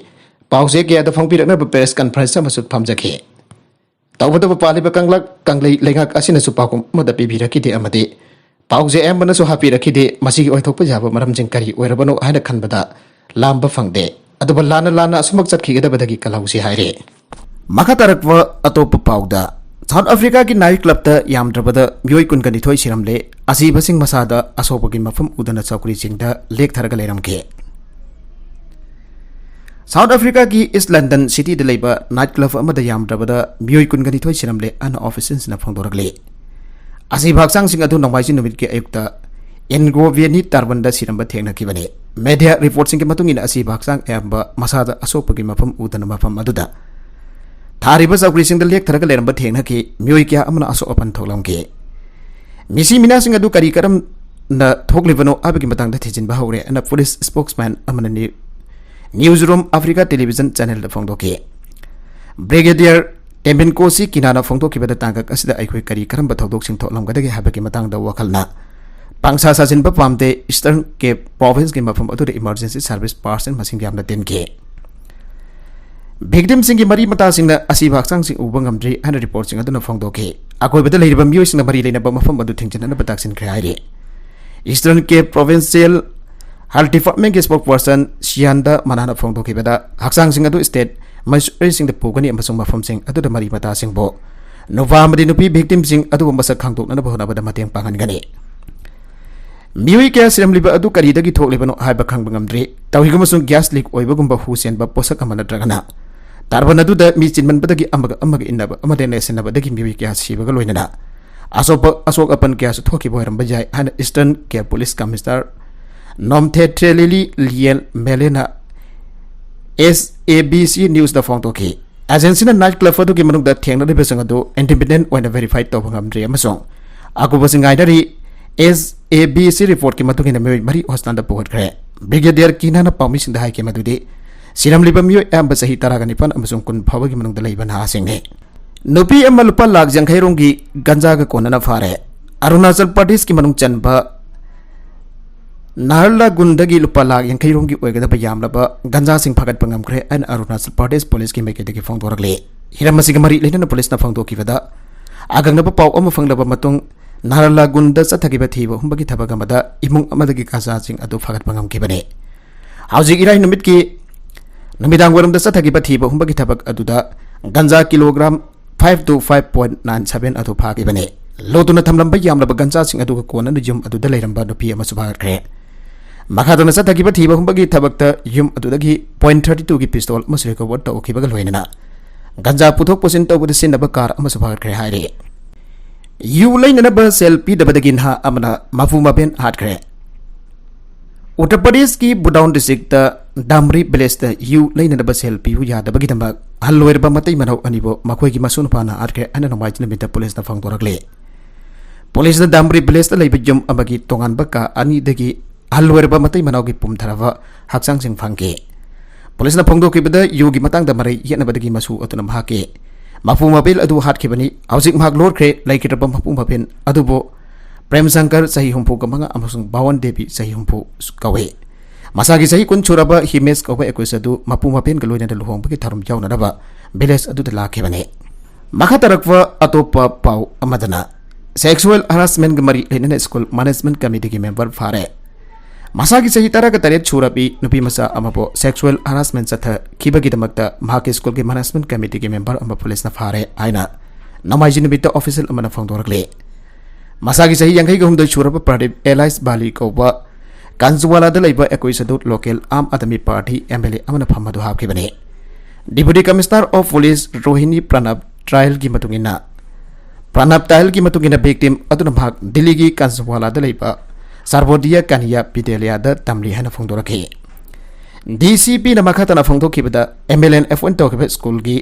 ꯄꯥꯎꯆꯦ ꯀꯌꯥꯗ ꯐꯣꯡꯕꯤꯔꯛꯅꯕ ꯄ꯭ꯔꯦꯁ ꯀꯟꯐꯔꯦꯟꯁ ꯑꯃꯁꯨ ꯐꯝꯖꯈꯤ꯫ ꯇꯧꯕꯇꯕꯨ ꯄꯥꯜꯂꯤꯕ ꯀꯪꯂꯛ ꯀꯪꯂꯩ ꯂꯩꯉꯥꯛ ꯑꯁꯤꯅꯁꯨ ꯄꯥꯎꯈꯨꯝ ꯑꯃꯠꯇ ꯄꯤꯕꯤꯔꯛꯈꯤꯗꯦ ꯑꯃꯗꯤ ꯄꯥꯎꯆꯦ ꯑꯌꯥꯝꯕꯅꯁꯨ ꯍꯥꯞꯄꯤꯔꯛꯈꯤꯗꯦ꯫ ꯃꯁꯤꯒꯤ ꯑꯣꯏꯊꯣꯛꯄ ꯌꯥꯕ ꯃꯔꯝꯁꯤꯡ ꯀꯔꯤ ꯑꯣꯏꯔꯕꯅꯣ ꯍꯥꯏꯅ ꯈꯟꯕꯗ ꯂꯥꯝꯕ ꯐꯪꯗꯦ꯫ ꯑꯗꯨꯕꯨ ꯂꯥꯟꯅ ꯂꯥꯟꯅ ꯑꯁꯨꯝꯃꯛ ꯆꯠꯈꯤꯒꯗꯕꯗꯒꯤ ꯀꯜꯍꯧꯁꯤ ꯍꯥꯏꯔꯦ꯫ ꯃꯈꯥ ꯇꯥꯔꯛꯄ ꯑꯇꯣꯞꯄ ꯄꯥꯎꯗ, ꯁꯥꯎꯠ ꯑꯐ꯭ꯔꯤꯀꯥꯒꯤ ꯅꯥꯏꯠ ꯀ꯭ꯂꯕꯇ ꯌꯥꯝꯗ꯭ꯔꯕꯗ ꯃꯤꯑꯣꯏ ꯀꯨꯟꯒ ꯅꯤꯊꯣꯏ ꯁꯤꯔꯝꯂꯦ꯫ ꯑꯁꯤꯕꯁꯤꯡ ꯃꯁꯥꯗ ꯑꯁꯣꯛꯄꯒꯤ ꯃꯐꯝ ꯎꯗꯅ ꯆꯧꯀ꯭ꯔꯤꯁꯤꯡꯗ ꯂꯦꯛꯊꯔꯒ ꯂꯩꯔꯝꯈꯤ꯫ ꯁꯥꯎꯠ ꯑꯐ꯭ꯔꯤꯀꯥꯒꯤ ꯏꯁ ꯂꯟꯗꯟ ꯁꯤꯇꯤꯗ ꯂꯩꯕ ꯅꯥꯏꯠ ꯀ꯭ꯂꯕ ꯑꯃꯗ ꯌꯥꯝꯗ꯭ꯔꯕꯗ ꯃꯤꯑꯣꯏ ꯀꯨꯟꯒ ꯅꯤꯊꯣꯏ ꯁꯤꯔꯝꯂꯦ ꯍꯥꯏꯅ ꯑꯣꯐꯤꯁꯤꯌꯦꯜꯁꯤꯡꯅ ꯐꯣꯡꯗꯣꯔꯛꯂꯤ꯫ ꯑꯁꯤꯕ ꯍꯛꯆꯥꯡꯁꯤꯡ ꯑꯗꯨ ꯅꯣꯡꯃꯥꯏꯖꯤꯡ ꯅꯨꯃꯤꯠꯀꯤ ꯑꯌꯨꯛꯇ ꯏꯟꯒꯣꯕꯦꯅꯤ ꯇꯥꯔꯕꯟꯗ ꯁꯤꯔꯝꯕ ꯊꯦꯡꯅꯈꯤꯕꯅꯤ꯫ ꯃꯦꯗꯤꯌꯥ ꯔꯤꯄꯣꯔꯠꯁꯤꯡꯒꯤ ꯃꯇꯨꯡ ꯏꯟꯅ ꯑꯁꯤꯕ ꯍꯛꯆꯥꯡ ꯑꯌꯥꯝꯕ ꯃꯁꯥꯗ ꯑꯁꯣꯛꯄꯒꯤ ꯃꯐꯝ ꯎꯗꯅ ꯃꯐꯝ ꯑꯗꯨꯗ ꯊꯥꯔꯤꯕ ꯆꯧꯀ꯭ꯔꯤꯁꯤꯡꯗ ꯂꯦꯛꯊꯔꯒ ꯂꯩꯔꯝꯕ ꯊꯦꯡꯅꯈꯤ꯫ ꯃꯤꯑꯣꯏ ꯀꯌꯥ ꯑꯃꯅ ꯑꯁꯣꯛ ꯑꯄꯟ ꯊꯣꯛꯂꯝꯈꯤ꯫ ꯃꯤꯁꯤ ꯃꯤꯅꯥꯁꯤꯡ ꯑꯗꯨ ꯀꯔꯤ ꯀꯔꯝꯅ ꯊꯣꯛꯂꯤꯕꯅꯣ ꯍꯥꯏꯕꯒꯤ ꯃꯇꯥꯡꯗ ꯊꯤꯖꯤꯟꯕ ꯍꯧꯔꯦ ꯍꯥꯏꯅ ꯄꯨꯂꯤꯁ ꯁ꯭ꯄꯣꯛꯁꯃꯦꯟ ꯑꯃꯅ new-, newsroom Africa television ꯆꯦꯅꯦꯜꯗ ꯐꯣꯡꯗꯣꯛꯈꯤ꯫ ꯕ꯭ꯔꯤꯒꯦꯗꯤꯌꯔ ꯇꯦꯝꯕꯤꯟꯀꯣꯁꯤ ꯀꯤꯅꯥꯅ ꯐꯣꯡꯗꯣꯛꯈꯤꯕꯗ ꯇꯥꯡꯀꯛ ꯑꯁꯤꯗ ꯑꯩꯈꯣꯏ ꯀꯔꯤ ꯀꯔꯝꯕ ꯊꯧꯗꯣꯛꯁꯤꯡ ꯊꯣꯛꯂꯝꯒꯗꯒꯦ ꯍꯥꯏꯕꯒꯤ ꯃꯇꯥꯡꯗ ꯋꯥꯈꯜꯅ ꯄꯪꯁꯥ ꯁꯥꯖꯤꯟꯕ ꯄꯥꯝꯗꯦ꯫ ꯏꯁꯇꯔꯟ ꯀꯦꯞ ꯄ꯭ꯔꯣꯚꯤꯟꯁꯀꯤ ꯃꯐꯝ ꯑꯗꯨꯗ ꯏꯃꯔꯖꯦꯟꯁꯤ ꯁꯥꯔꯚꯤꯁ ꯄꯥꯔꯁꯟ ꯃꯁꯤꯡ ꯌꯥꯝꯅ ꯇꯤꯟꯈꯤ꯫ ꯚꯤꯛꯇꯤꯝꯁꯤꯡꯒꯤ ꯃꯔꯤ ꯃꯇꯥꯁꯤꯡꯅ ꯑꯁꯤꯕ ꯍꯛꯆꯥꯡꯁꯤꯡ ꯎꯕ ꯉꯝꯗ꯭ꯔꯤ ꯍꯥꯏꯅ ꯔꯤꯄꯣꯔꯠꯁꯤꯡ ꯑꯗꯨꯅ ꯐꯣꯡꯗꯣꯛꯈꯤ꯫ ꯑꯀꯣꯏꯕꯗ ꯂꯩꯔꯤꯕ ꯃꯤꯑꯣꯏꯁꯤꯡꯅ ꯃꯔꯤ ꯂꯩꯅꯕ ꯃꯐꯝ ꯑꯗꯨ ꯊꯤꯡꯖꯤꯟꯅꯅꯕ ꯇꯥꯛꯁꯤꯟꯈ꯭ꯔꯦ ꯍꯥꯏꯔꯤ꯫ ꯏꯁꯇꯔꯟ ꯀꯦꯞ ꯄ꯭ꯔꯣꯚꯤꯟꯁꯤꯌꯦꯜ ꯍꯦꯜꯊ ꯗꯤꯄꯥꯔꯠꯃꯦꯟꯒꯤ ꯁ꯭ꯄꯣꯛ ꯄꯔꯁꯟ ꯁꯤꯌꯥꯟꯗ ꯃꯅꯥꯅ ꯐꯣꯡꯗꯣꯛꯈꯤꯕꯗ ꯍꯛꯆꯥꯡꯁꯤꯡ ꯑꯗꯨ ꯁ꯭ꯇꯦꯠ ꯃꯣꯔꯆꯨꯔꯤꯁꯤꯡꯗ ꯄꯨꯒꯅꯤ ꯑꯃꯁꯨꯡ ꯃꯐꯝꯁꯤꯡ ꯑꯗꯨꯗ ꯃꯔꯤ ꯃꯇꯥꯁꯤꯡꯕꯨ ꯅꯨꯄꯥ ꯑꯃꯗꯤ ꯅꯨꯄꯤ ꯚꯤꯛꯇꯤꯝꯁꯤꯡ ꯑꯗꯨꯕꯨ ꯃꯁꯛ ꯈꯪꯗꯣꯛꯅꯅꯕ ꯍꯣꯠꯅꯕꯗ ꯃꯇꯦꯡ ꯄꯥꯡꯍꯟꯒꯅꯤ꯫ ꯃꯤꯑꯣꯏ ꯀꯌꯥ ꯁꯤꯔꯝꯂꯤꯕ ꯑꯗꯨ ꯀꯔꯤꯗꯒꯤ ꯊꯣꯛꯂꯤꯕꯅꯣ ꯍꯥꯏꯕ ꯈꯪꯕ ꯉꯝꯗ꯭ꯔꯤ꯫ ꯇꯧꯏꯒꯨꯝꯕꯁꯨꯡ ꯒ꯭ꯌꯥꯁ ꯂꯤꯛ ꯑꯣꯏꯕꯒꯨꯝꯕ ꯍꯨ ꯆꯦꯟꯕ ꯄꯣꯠꯁꯛ ꯑꯃ ꯅꯠꯇ꯭ꯔꯒꯅ ꯇꯥꯔꯕꯟ ꯑꯗꯨꯗ ꯃꯤ ꯆꯤꯟꯃꯟꯕꯗꯒꯤ ꯑꯃꯒ ꯑꯃꯒ ꯏꯟꯅꯕ ꯑꯃꯗꯤ ꯅꯩꯁꯤꯟꯅꯕꯗꯒꯤ ꯃꯤꯑꯣꯏ ꯀꯌꯥ ꯁꯤꯕꯒ ꯂꯣꯏꯅꯅ ꯑꯁꯣꯛꯄ, ꯑꯁꯣꯛ ꯑꯄꯟ ꯀꯌꯥꯁꯨ ꯊꯣꯛꯈꯤꯕ ꯑꯣꯏꯔꯝꯕ ꯌꯥꯏ ꯍꯥꯏꯅ Eastern Cape police commissioner Nomthetheleli ꯂꯤꯌꯦꯜ ꯃꯦꯂꯦꯅ ꯑꯦꯁ ꯑꯦ ꯕꯤ ꯁꯤ ꯅ꯭ꯌꯨꯁꯇ ꯐꯣꯡꯗꯣꯛꯈꯤ꯫ ꯑꯦꯖꯦꯟꯁꯤꯅ ꯅꯥꯏꯠ ꯀ꯭ꯂꯕ ꯑꯗꯨꯒꯤ ꯃꯅꯨꯡꯗ ꯊꯦꯡꯅꯔꯤꯕꯁꯤꯡ ꯑꯗꯨ ꯏꯟꯗꯤꯄꯦꯟꯗꯦꯟ ꯑꯣꯏꯅ ꯚꯦꯔꯤꯐꯥꯏ ꯇꯧꯕ ꯉꯝꯗ꯭ꯔꯤ ꯑꯃꯁꯨꯡ ꯑꯀꯨꯞꯄꯁꯤꯡ ꯉꯥꯏꯅꯔꯤ꯫ ꯑꯦꯁ ꯑꯦ ꯕꯤ ꯁꯤ ꯔꯤꯄꯣꯔꯠꯀꯤ ꯃꯇꯨꯡ ꯏꯟꯅ ꯃꯤꯑꯣꯏ ꯃꯔꯤ ꯍꯣꯁꯄꯤꯇꯥꯜꯗ ꯄꯨꯈꯠꯈ꯭ꯔꯦ꯫ ꯕ꯭ꯔꯤꯒꯦꯗꯤꯌꯔ ꯀꯤꯅꯥꯅ ꯄꯥꯎꯃꯤꯁꯤꯡꯗ ꯍꯥꯏꯈꯤ ꯃꯗꯨꯗꯤ ꯁꯤꯔꯝꯂꯤꯕ ꯃꯤꯑꯣꯏ ꯑꯌꯥꯝꯕ ꯆꯍꯤ ꯇꯔꯥꯒ ꯅꯤꯄꯥꯟ ꯑꯃꯁꯨꯡ ꯀꯨꯟ ꯐꯥꯎꯕꯒꯤ ꯃꯅꯨꯡꯗ ꯂꯩꯕ ꯅꯍꯥꯁꯤꯡꯅꯤ꯫ ꯅꯨꯄꯤ ꯑꯃ ꯂꯨꯄꯥ ꯂꯥꯈ ꯌꯥꯡꯈꯩ ꯔꯣꯝꯒꯤ ꯒꯟꯖꯥꯒ ꯀꯣꯟꯅꯅ ꯐꯥꯔꯦ꯫ ꯑꯔꯨꯅꯥꯆꯜ ꯄ꯭ꯔꯗꯦꯁꯀꯤ ꯃꯅꯨꯡ ꯆꯟꯕ ꯅꯍꯔꯂꯥꯒꯨꯟꯗꯒꯤ ꯂꯨꯄꯥ ꯂꯥꯈ ꯌꯥꯡꯈꯩ ꯔꯣꯝꯒꯤ ꯑꯣꯏꯒꯗꯕ ꯌꯥꯝꯂꯕ ꯒꯟꯖꯥꯁꯤꯡ ꯐꯥꯒꯠꯄ ꯉꯝꯈ꯭ꯔꯦ ꯍꯥꯏꯅ ꯑꯔꯨꯅꯥꯆꯜ ꯄ꯭ꯔꯗꯦꯁ ꯄꯨꯂꯤꯁꯀꯤ ꯃꯥꯏꯀꯩꯗꯒꯤ ꯐꯣꯡꯗꯣꯔꯛꯂꯤ꯫ ꯍꯤꯔꯝ ꯑꯁꯤꯒ ꯃꯔꯤ ꯂꯩꯅꯅ ꯄꯨꯂꯤꯁꯅ ꯐꯣꯡꯗꯣꯛꯈꯤꯕꯗ, ꯑꯀꯛꯅꯕ ꯄꯥꯎ ꯑꯃ ꯐꯪꯂꯕ ꯃꯇꯨꯡ ꯅꯍꯔꯂꯥꯒꯨꯟꯗ ꯆꯠꯊꯈꯤꯕ ꯊꯤꯕ ꯍꯨꯝꯕꯒꯤ ꯊꯕꯛ ꯑꯃꯗ ꯏꯃꯨꯡ ꯑꯃꯗꯒꯤ ꯒꯟꯖꯥꯁꯤꯡ ꯑꯗꯨ ꯐꯥꯒꯠꯄ ꯉꯝꯈꯤꯕꯅꯤ꯫ ꯍꯧꯖꯤꯛ ꯏꯔꯥꯏ ꯅꯨꯃꯤꯠꯀꯤ ꯅꯨꯃꯤꯗꯥꯡ ꯋꯥꯏꯔꯝꯗ ꯆꯠꯊꯈꯤꯕ ꯊꯤꯕ ꯍꯨꯝꯕꯒꯤ ꯊꯕꯛ ꯑꯗꯨꯗ ganja kilogram five to five point nine seven ꯑꯗꯨ ꯐꯥꯈꯤꯕꯅꯤ꯫ ꯂꯣꯠꯇꯨꯅ ꯊꯝꯂꯝꯕ ꯌꯥꯝꯂꯕ ꯒꯟꯖꯥꯁꯤꯡ ꯑꯗꯨꯒ ꯀꯣꯟꯅꯅ ꯌꯨꯝ ꯑꯗꯨꯗ ꯂꯩꯔꯝꯕ ꯅꯨꯄꯤ ꯑꯃꯁꯨ ꯐꯥꯒꯠꯈ꯭ꯔꯦ꯫ ꯃꯈꯥ ꯇꯥꯅ ꯆꯠꯊꯈꯤꯕ ꯊꯤꯕ ꯍꯨꯝꯕꯒꯤ ꯊꯕꯛꯇ ꯌꯨꯝ ꯑꯗꯨꯗꯒꯤ point thirty two ꯒꯤ ꯄꯤꯁꯇꯣꯜ ꯑꯃꯁꯨ ꯔꯤꯀꯣꯚꯔ ꯇꯧꯈꯤꯕꯒ ꯂꯣꯏꯅꯅ ꯒꯟꯖꯥ ꯄꯨꯊꯣꯛ ꯄꯨꯁꯤꯟ ꯇꯧꯕꯗ ꯁꯤꯖꯤꯟꯅꯕ ꯀꯥꯔ ꯑꯃꯁꯨ ꯐꯥꯒꯠꯈ꯭ꯔꯦ ꯍꯥꯏꯔꯤ꯫ ꯌꯨ ꯂꯩꯅꯅꯕ ꯁꯦꯜ ꯄꯤꯗꯕꯗꯒꯤ ꯅꯍꯥ ꯑꯃꯅ ꯃꯄꯨ ꯃꯄꯦꯟ ꯍꯥꯠꯈ꯭ꯔꯦ꯫ ꯎꯠꯇꯔ ꯄ꯭ꯔꯗꯦꯁꯀꯤ ꯕꯨꯗꯥꯎꯟ ꯗꯤꯁꯇ꯭ꯔꯤꯛꯇ ꯗꯥꯝꯔꯤ ꯚꯤꯂꯦꯖꯇ ꯌꯨ ꯂꯩꯅꯅꯕ ꯁꯦꯜ ꯄꯤꯌꯨ ꯌꯥꯗꯕꯒꯤꯗꯃꯛ ꯑꯍꯜ ꯑꯣꯏꯔꯕ ꯃꯇꯩ ꯃꯅꯥꯎ ꯑꯅꯤꯕꯨ ꯃꯈꯣꯏꯒꯤ ꯃꯁꯨ ꯅꯨꯄꯥꯅ ꯍꯥꯠꯈ꯭ꯔꯦ ꯍꯥꯏꯅ ꯅꯣꯡꯃꯥꯏꯖꯤꯡ ꯅꯨꯃꯤꯠꯇ ꯄꯨꯂꯤꯁꯅ ꯐꯣꯡꯗꯣꯔꯛꯂꯤ꯫ ꯄꯨꯂꯤꯁꯅ ꯗꯥꯝꯔꯤ ꯚꯤꯂꯦꯖꯇ ꯂꯩꯕ ꯌꯨꯝ ꯑꯃꯒꯤ ꯇꯣꯉꯥꯟꯕ ꯀꯥ ꯑꯅꯤꯗꯒꯤ ꯑꯍꯜ ꯑꯣꯏꯔꯕ ꯃꯇꯩ ꯃꯅꯥꯎꯒꯤ ꯄꯨꯝꯊꯔꯕ ꯍꯛꯆꯥꯡꯁꯤꯡ ꯐꯪꯈꯤ꯫ ꯄꯨꯂꯤꯁꯅ ꯐꯣꯡꯗꯣꯛꯈꯤꯕꯗ, ꯌꯨꯒꯤ ꯃꯇꯥꯡꯗ ꯃꯔꯩ ꯌꯦꯠꯅꯕꯗꯒꯤ ꯃꯁꯨ ꯑꯗꯨꯅ ꯃꯍꯥꯛꯀꯤ ꯃꯄꯨ ꯃꯄꯦꯜ ꯑꯗꯨ ꯍꯥꯠꯈꯤꯕꯅꯤ꯫ ꯍꯧꯖꯤꯛ ꯃꯍꯥꯛ ꯂꯣꯠꯈ꯭ꯔꯦ꯫ ꯂꯩꯈꯤꯗ꯭ꯔꯕ ꯃꯄꯨ ꯃꯄꯦꯜ ꯑꯗꯨꯕꯨ ꯄ꯭ꯔꯦꯝ ꯁꯪꯀꯔ, ꯆꯍꯤ ꯍꯨꯝꯐꯨꯒ ꯃꯉꯥ, ꯑꯃꯁꯨꯡ ꯚꯥꯋꯟ ꯗꯦꯕꯤ, ꯆꯍꯤ ꯍꯨꯝꯐꯨ ꯀꯧꯏ꯫ ꯃꯁꯥꯒꯤ ꯆꯍꯤ ꯀꯨꯟ ꯁꯨꯔꯕ ꯍꯤꯃꯦꯁ ꯀꯧꯕ ꯑꯦꯀꯨꯏꯁ ꯑꯗꯨ ꯃꯄꯨ ꯃꯄꯦꯟꯒ ꯂꯣꯏꯅꯅ ꯂꯨꯍꯣꯡꯕꯒꯤ ꯊꯧꯔꯝ ꯌꯥꯎꯅꯅꯕ ꯚꯤꯂꯦꯖ ꯑꯗꯨꯗ ꯂꯥꯛꯈꯤꯕꯅꯤ꯫ ꯃꯈꯥ ꯇꯥꯔꯛꯄ ꯑꯇꯣꯞꯄ ꯄꯥꯎ ꯑꯃꯗꯅ, ꯁꯦꯛꯁꯨꯑꯦꯜ ꯍꯔꯥꯁꯃꯦꯟꯒ ꯃꯔꯤ ꯂꯩꯅꯅ ꯁ꯭ꯀꯨꯜ ꯃꯦꯅꯦꯖꯃꯦꯟꯠ ꯀꯃꯤꯇꯤꯒꯤ ꯃꯦꯝꯕꯔ ꯐꯥꯔꯦ꯫ ꯃꯁꯥꯒꯤ ꯆꯍꯤ ꯇꯔꯥꯒ ꯇꯔꯦꯠ ꯁꯨꯔꯕꯤ ꯅꯨꯄꯤ ꯃꯆꯥ ꯑꯃꯕꯨ ꯁꯦꯛꯁꯨꯑꯦꯜ ꯍꯔꯥꯁꯃꯦꯟꯠ ꯆꯠꯊꯈꯤꯕꯒꯤꯗꯃꯛꯇ ꯃꯍꯥꯛꯀꯤ ꯁ꯭ꯀꯨꯜꯒꯤ ꯃꯦꯅꯦꯖꯃꯦꯟꯠ ꯀꯃꯤꯇꯤꯒꯤ ꯃꯦꯝꯕꯔ ꯑꯃ ꯄꯨꯂꯤꯁꯅ ꯐꯥꯔꯦ ꯍꯥꯏꯅ ꯅꯣꯡꯃꯥꯏꯖꯤꯡ ꯅꯨꯃꯤꯠꯇ ꯑꯣꯐꯤꯁꯤꯌꯦꯜ ꯑꯃꯅ ꯐꯣꯡꯗꯣꯔꯛꯂꯤ꯫ ꯃꯁꯥꯒꯤ ꯆꯍꯤ ꯌꯥꯡꯈꯩꯒ ꯍꯨꯝꯗꯣꯏ ꯁꯨꯔꯕ ꯄ꯭ꯔꯗꯤꯞ ꯑꯦꯂꯥꯏꯁ ꯕꯥꯂꯤ ꯀꯧꯕ ꯀꯥꯟꯖꯨꯋꯥꯂꯥꯗ ꯂꯩꯕ ꯑꯦꯀꯨꯏꯁ ꯑꯗꯨ local Aam Aadmi party M L A ꯑꯃꯅ ꯐꯝ ꯑꯗꯨ ꯍꯥꯞꯈꯤꯕꯅꯤ꯫ Deputy commissioner of police Rohini Pranab ꯇ꯭ꯔꯥꯏꯜꯒꯤ ꯃꯇꯨꯡ ꯏꯟꯅ, ꯄ꯭ꯔꯅꯕ ꯇ꯭ꯔꯥꯏꯜꯒꯤ ꯃꯇꯨꯡ ꯏꯟꯅ, ꯚꯤꯛꯇꯤꯝ ꯑꯗꯨꯅ ꯃꯍꯥꯛ ꯗꯤꯜꯂꯤꯒꯤ ꯀꯥꯟꯖꯨꯋꯥꯂꯥꯗ ꯂꯩꯕ ꯁꯥꯔꯕꯣꯗꯤꯌꯥ ꯀꯥꯅꯤꯌꯥ ꯕꯤꯗ꯭ꯌꯥꯂꯌꯥꯗ ꯇꯝꯂꯤ ꯍꯥꯏꯅ ꯐꯣꯡꯗꯣꯔꯛꯈꯤ꯫ ꯗꯤ ꯁꯤ ꯄꯤꯅ ꯃꯈꯥ ꯇꯥꯅ ꯐꯣꯡꯗꯣꯛꯈꯤꯕꯗ, ꯑꯦꯝ ꯑꯦꯜ ꯑꯦꯅ ꯑꯦꯄꯣꯏꯟꯠ ꯇꯧꯈꯤꯕ ꯁ꯭ꯀꯨꯜꯒꯤ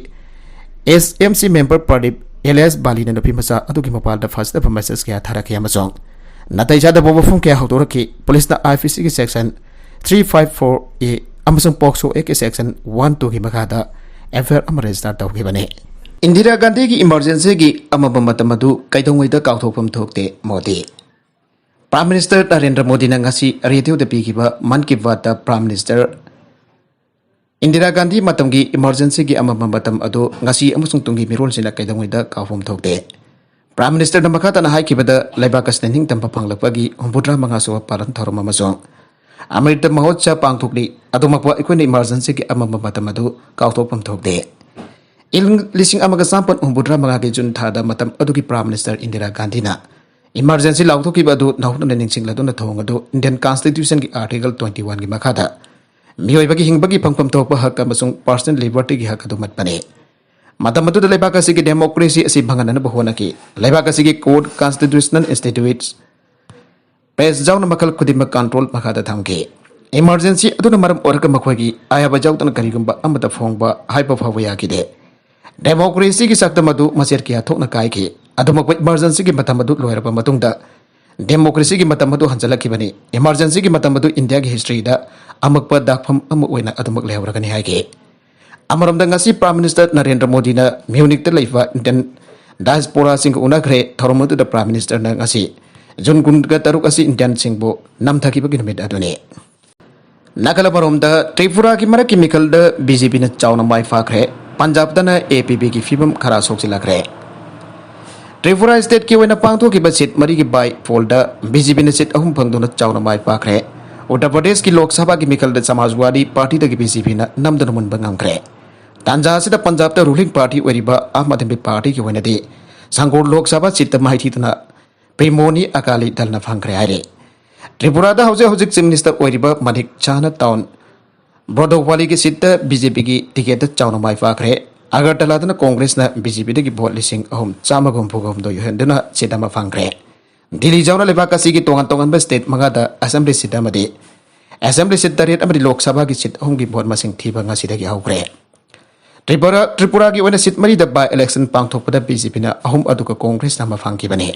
ꯑꯦꯁ ꯑꯦꯝ ꯁꯤ ꯃꯦꯝꯕꯔ ꯄ꯭ꯔꯗꯤꯞ ꯑꯦꯂꯤꯌꯥꯁ ꯕꯥꯂꯤꯅ ꯅꯨꯄꯤ ꯃꯆꯥ ꯑꯗꯨꯒꯤ ꯃꯣꯕꯥꯏꯜꯗ ꯐꯖꯗꯕ ꯃꯦꯁꯦꯖ ꯀꯌꯥ ꯊꯥꯔꯛꯈꯤ ꯑꯃꯁꯨꯡ ꯅꯥꯇꯩ ꯆꯥꯗꯕ ꯋꯥꯐꯝ ꯀꯌꯥ ꯍꯧꯗꯣꯔꯛꯈꯤ꯫ ꯄꯨꯂꯤꯁꯅ ꯑꯥꯏ ꯄꯤ ꯁꯤꯒꯤ ꯁꯦꯛꯁꯟ ꯊ꯭ꯔꯤ ꯐꯥꯏꯚ ꯐꯣꯔ ꯑꯦ ꯑꯃꯁꯨꯡ ꯄꯣꯛꯁꯣ ꯑꯦꯛꯀꯤ ꯁꯦꯛꯁꯟ ꯋꯥꯟ ꯇꯨꯒꯤ ꯃꯈꯥꯗ ꯑꯦꯐ ꯑꯥꯏ ꯑꯥꯔ ꯑꯃ ꯔꯦꯖꯤꯁꯇꯥꯔ ꯇꯧꯈꯤꯕꯅꯤ꯫ ꯏꯟꯗꯤꯔꯥ ꯒꯥꯟꯙꯤꯒꯤ ꯏꯃꯔꯖꯦꯟꯁꯤꯒꯤ ꯑꯃꯝꯕ ꯃꯇꯝ ꯑꯗꯨ ꯀꯩꯗꯧꯉꯩꯗ ꯀꯥꯎꯊꯣꯛꯐꯝ ꯊꯣꯛꯇꯦ꯫ ꯃꯣꯗꯤ꯫ ꯄ꯭ꯔꯥꯏꯝ ꯃꯤꯅꯤꯁꯇꯔ ꯅꯔꯦꯟꯗ꯭ꯔ ꯃꯣꯗꯤꯅ ꯉꯁꯤ ꯔꯦꯗꯤꯑꯣꯗ ꯄꯤꯈꯤꯕ ꯃꯟ ꯀꯤ ꯕꯥꯠꯇ ꯄ꯭ꯔꯥꯏꯝ ꯃꯤꯅꯤꯁꯇꯔ ꯏꯟꯗꯤꯔꯥ ꯒꯥꯟꯙꯤ ꯃꯇꯝꯒꯤ ꯏꯃꯔꯖꯦꯟꯁꯤꯒꯤ ꯑꯃꯝꯕ ꯃꯇꯝ ꯑꯗꯨ ꯉꯁꯤ ꯑꯃꯁꯨꯡ ꯇꯨꯡꯒꯤ ꯃꯤꯔꯣꯜꯁꯤꯡꯅ ꯀꯩꯗꯧꯉꯩꯗ ꯀꯥꯎꯐꯝ ꯊꯣꯛꯇꯦ꯫ ꯄ꯭ꯔꯥꯏꯝ ꯃꯤꯅꯤꯁꯇꯔꯅ ꯃꯈꯥ ꯇꯥꯅ ꯍꯥꯏꯈꯤꯕꯗ, ꯂꯩꯕꯥꯛ ꯑꯁꯤꯅ ꯅꯤꯡꯇꯝꯕ ꯐꯪꯂꯛꯄꯒꯤ ꯍꯨꯝꯐꯨꯇꯔꯥ ꯃꯉꯥ ꯁꯨꯕ ꯄꯥꯂꯟ ꯊꯧꯔꯝ ꯑꯃꯁꯨꯡ ꯑꯃ꯭ꯔꯤꯇ ꯃꯍꯣꯠꯁꯕ ꯄꯥꯡꯊꯣꯛꯂꯤ꯫ ꯑꯗꯨꯃꯛꯄꯨ ꯑꯩꯈꯣꯏꯅ ꯏꯃꯔꯖꯦꯟꯁꯤꯒꯤ ꯑꯃꯝꯕ ꯃꯇꯝ ꯑꯗꯨ ꯀꯥꯎꯊꯣꯛꯐꯝ ꯊꯣꯛꯇꯦ꯫ ꯏꯪ ꯂꯤꯁꯤꯡ ꯑꯃꯒ ꯆꯥꯃꯥꯄꯟ ꯍꯨꯝꯐꯨꯇꯔꯥ ꯃꯉꯥꯒꯤ ꯖꯨꯟ ꯊꯥꯗ ꯃꯇꯝ ꯑꯗꯨꯒꯤ ꯄ꯭ꯔꯥꯏꯝ ꯃꯤꯅꯤꯁꯇꯔ ꯏꯟꯗꯤꯔꯥ ꯒꯥꯟꯙꯤꯅ ꯏꯃꯔꯖꯦꯟꯁꯤ ꯂꯥꯎꯊꯣꯛꯈꯤꯕ ꯑꯗꯨ ꯅꯧꯍꯧꯅꯅ ꯅꯤꯡꯁꯤꯡꯂꯗꯨꯅ ꯊꯧꯑꯣꯡ ꯑꯗꯨ ꯏꯟꯗꯤꯌꯟ ꯀꯟꯁꯇꯤꯇ꯭ꯌꯨꯁꯟꯒꯤ ꯑꯥꯔꯇꯤꯀꯜ ꯇ꯭ꯋꯦꯟꯇꯤ ꯋꯥꯟꯒꯤ ꯃꯈꯥꯗ ꯃꯤꯑꯣꯏꯕꯒꯤ ꯍꯤꯡꯕꯒꯤ ꯐꯪꯐꯝ ꯊꯣꯛꯄ ꯍꯛ ꯑꯃꯁꯨꯡ ꯄꯔꯁꯅꯦꯜ ꯂꯤꯕꯔꯇꯤꯒꯤ ꯍꯛ ꯑꯗꯨ ꯃꯠꯄꯅꯤ꯫ ꯃꯇꯝ ꯑꯗꯨꯗ ꯂꯩꯕꯥꯛ ꯑꯁꯤꯒꯤ ꯗꯦꯃꯣꯀ꯭ꯔꯦꯁꯤ ꯑꯁꯤ ꯃꯥꯡꯍꯟꯅꯅꯕ ꯍꯣꯠꯅꯈꯤ꯫ ꯂꯩꯕꯥꯛ ꯑꯁꯤꯒꯤ ꯀꯣꯔꯠ, ꯀꯟꯁꯇꯤꯇ꯭ꯌꯨꯁꯅꯦꯜ ꯏꯟꯁꯇꯤꯇ꯭ꯌꯨꯠꯁ, ꯄ꯭ꯔꯦꯁ ꯌꯥꯎꯅ ꯃꯈꯜ ꯈꯨꯗꯤꯡꯃꯛ ꯀꯟꯇ꯭ꯔꯣꯜ ꯃꯈꯥꯗ ꯊꯝꯈꯤ꯫ ꯏꯃꯔꯖꯦꯟꯁꯤ ꯑꯗꯨꯅ ꯃꯔꯝ ꯑꯣꯏꯔꯒ ꯃꯈꯣꯏꯒꯤ ꯑꯌꯥꯕ ꯌꯥꯎꯗꯅ ꯀꯔꯤꯒꯨꯝꯕ ꯑꯃꯠꯇ ꯐꯣꯡꯕ ꯍꯥꯏꯕ ꯐꯥꯎꯕ ꯌꯥꯈꯤꯗꯦ꯫ ꯗꯦꯃꯣꯀ꯭ꯔꯦꯁꯤꯒꯤ ꯁꯛꯇꯝ ꯑꯗꯨ ꯃꯆꯦꯠ ꯀꯌꯥ ꯊꯣꯛꯅ ꯀꯥꯏꯈꯤ꯫ ꯑꯗꯨꯃꯛꯄꯨ ꯏꯃꯔꯖꯦꯟꯁꯤꯒꯤ ꯃꯇꯝ ꯑꯗꯨ ꯂꯣꯏꯔꯕ ꯃꯇꯨꯡꯗ ꯗꯦꯃꯣꯀ꯭ꯔꯦꯁꯤꯒꯤ ꯃꯇꯝ ꯑꯗꯨ ꯍꯟꯖꯤꯜꯂꯛꯈꯤꯕꯅꯤ꯫ ꯏꯃꯔꯖꯦꯟꯁꯤꯒꯤ ꯃꯇꯝ ꯑꯗꯨ ꯏꯟꯗꯤꯌꯥꯒꯤ ꯍꯤꯁꯇ꯭ꯔꯤꯗ ꯑꯃꯛꯄ ꯗꯥꯛꯐꯝ ꯑꯃ ꯑꯣꯏꯅ ꯑꯗꯨꯃꯛ ꯂꯩꯍꯧꯔꯒꯅꯤ ꯍꯥꯏꯈꯤ꯫ ꯑꯃꯔꯣꯝꯗ ꯉꯁꯤ ꯄ꯭ꯔꯥꯏꯝ ꯃꯤꯅꯤꯁꯇꯔ ꯅꯔꯦꯟꯗ꯭ꯔ ꯃꯣꯗꯤꯅ ꯃ꯭ꯌꯨꯅꯤꯛꯇ ꯂꯩꯕ ꯏꯟꯗꯤꯌꯟ ꯗꯥꯏꯁꯄꯣꯔꯥꯁꯤꯡꯒ ꯎꯅꯈ꯭ꯔꯦ꯫ ꯊꯧꯔꯝ ꯑꯗꯨꯗ ꯄ꯭ꯔꯥꯏꯝ ꯃꯤꯅꯤꯁꯇꯔꯅ ꯉꯁꯤ ꯖꯨꯟ ꯀꯨꯟꯒ ꯇꯔꯨꯛ ꯑꯁꯤ ꯏꯟꯗꯤꯌꯟꯁꯤꯡꯕꯨ ꯅꯝꯊꯈꯤꯕꯒꯤ ꯅꯨꯃꯤꯠ ꯑꯗꯨꯅꯤ꯫ ꯅꯥꯀꯜ ꯑꯃꯔꯣꯝꯗ ꯇ꯭ꯔꯤꯄꯨꯔꯥꯒꯤ ꯃꯔꯛꯀꯤ ꯃꯤꯈꯜꯗ ꯕꯤ ꯖꯦ ꯄꯤꯅ ꯆꯥꯎꯅ ꯃꯥꯏ ꯄꯥꯛꯈ꯭ꯔꯦ꯫ ꯄꯟꯖꯥꯕꯇꯅ ꯑꯦ ꯄꯤ ꯕꯤꯒꯤ ꯐꯤꯕꯝ ꯈꯔ ꯁꯣꯛꯆꯤꯜꯂꯛꯈ꯭ꯔꯦ꯫ ꯇ꯭ꯔꯤꯄꯨꯔꯥ ꯁ꯭ꯇꯦꯠꯀꯤ ꯑꯣꯏꯅ ꯄꯥꯡꯊꯣꯛꯈꯤꯕ ꯁꯤꯠ ꯃꯔꯤꯒꯤ ꯕꯥꯏ ꯄꯣꯜꯗ ꯕꯤ ꯖꯦ ꯄꯤꯅ ꯁꯤꯠ ꯑꯍꯨꯝ ꯐꯪꯗꯨꯅ ꯆꯥꯎꯅ ꯃꯥꯏ ꯄꯥꯛꯈ꯭ꯔꯦ꯫ ꯎꯠꯇꯔ ꯄ꯭ꯔꯗꯦꯁꯀꯤ ꯂꯣꯛ ꯁꯚꯥꯒꯤ ꯃꯤꯈꯜꯗ ꯁꯃꯥꯖꯋꯥꯗꯤ ꯄꯥꯔꯇꯤꯗꯒꯤ ꯕꯤ ꯖꯦ ꯄꯤꯅ ꯅꯝꯗꯨꯅ ꯃꯨꯟꯕ ꯉꯝꯈ꯭ꯔꯦ꯫ ꯇꯥꯟꯖꯥ ꯑꯁꯤꯗ ꯄꯟꯖꯥꯕꯇ ꯔꯨꯂꯤꯡ ꯄꯥꯔꯇꯤ ꯑꯣꯏꯔꯤꯕ ꯑꯥꯝ ꯑꯥꯗꯃꯤ ꯄꯥꯔꯇꯤꯒꯤ ꯑꯣꯏꯅꯗꯤ ꯁꯪꯒꯣꯔ ꯂꯣꯛ ꯁꯚꯥ ꯁꯤꯠꯇ ꯃꯥꯏꯊꯤꯗꯨꯅ ꯄ꯭ꯔꯤꯃꯣꯅꯤ ꯑꯀꯥꯂꯤ ꯗꯜꯅ ꯐꯪꯈ꯭ꯔꯦ ꯍꯥꯏꯔꯤ꯫ ꯇ꯭ꯔꯤꯄꯨꯔꯥꯗ ꯍꯧꯖꯤꯛ ꯍꯧꯖꯤꯛ ꯆꯤꯐ ꯃꯤꯅꯤꯁꯇꯔ ꯑꯣꯏꯔꯤꯕ ꯃꯅꯤꯛ ꯁꯍꯥꯅ ꯇꯥꯎꯟ ꯕ꯭ꯔꯣꯗꯣꯋꯥꯂꯤꯒꯤ ꯁꯤꯠꯇ ꯕꯤ ꯖꯦ ꯄꯤꯒꯤ ꯇꯤꯀꯦꯠꯇ ꯆꯥꯎꯅ ꯃꯥꯏ ꯄꯥꯛꯈ꯭ꯔꯦ꯫ ꯑꯒꯔꯇꯂꯥꯗꯅ ꯀꯣꯡꯒ꯭ꯔꯦꯁꯅ ꯕꯤ ꯖꯦ ꯄꯤꯗꯒꯤ ꯚꯣꯠ ꯂꯤꯁꯤꯡ ꯑꯍꯨꯝ ꯆꯥꯝꯃꯒ ꯍꯨꯝꯐꯨꯒ ꯍꯨꯝꯗꯣꯏ ꯍꯦꯟꯗꯨꯅ ꯁꯤꯠ ꯑꯃ ꯐꯪꯈ꯭ꯔꯦ꯫ ꯗꯤꯜꯂꯤ ꯌꯥꯎꯅ ꯂꯩꯕꯥꯛ ꯑꯁꯤꯒꯤ ꯇꯣꯉꯥꯟ ꯇꯣꯉꯥꯟꯕ ꯁ꯭ꯇꯦꯠ ꯃꯉꯥꯗ ꯑꯦꯁꯦꯝꯕ꯭ꯂꯤ ꯁꯤꯠ ꯑꯃꯗꯤ ꯑꯦꯁꯦꯝꯕ꯭ꯂꯤ ꯁꯤꯠ ꯇꯔꯦꯠ ꯑꯃꯗꯤ ꯂꯣꯛ ꯁꯚꯥꯒꯤ ꯁꯤꯠ ꯑꯍꯨꯝꯒꯤ ꯚꯣꯠ ꯃꯁꯤꯡ ꯊꯤꯕ ꯉꯁꯤꯗꯒꯤ ꯍꯧꯈ꯭ꯔꯦ꯫ ꯇ꯭ꯔꯤꯄꯨꯔꯥ ꯇ꯭ꯔꯤꯄꯨꯔꯥꯒꯤ ꯑꯣꯏꯅ ꯁꯤꯠ ꯃꯔꯤꯗ ꯕꯥꯏ ꯏꯂꯦꯛꯁꯟ ꯄꯥꯡꯊꯣꯛꯄꯗ ꯕꯤ ꯖꯦ ꯄꯤꯅ ꯑꯍꯨꯝ ꯑꯗꯨꯒ ꯀꯣꯡꯒ꯭ꯔꯦꯁꯅ ꯑꯃ ꯐꯪꯈꯤꯕꯅꯤ꯫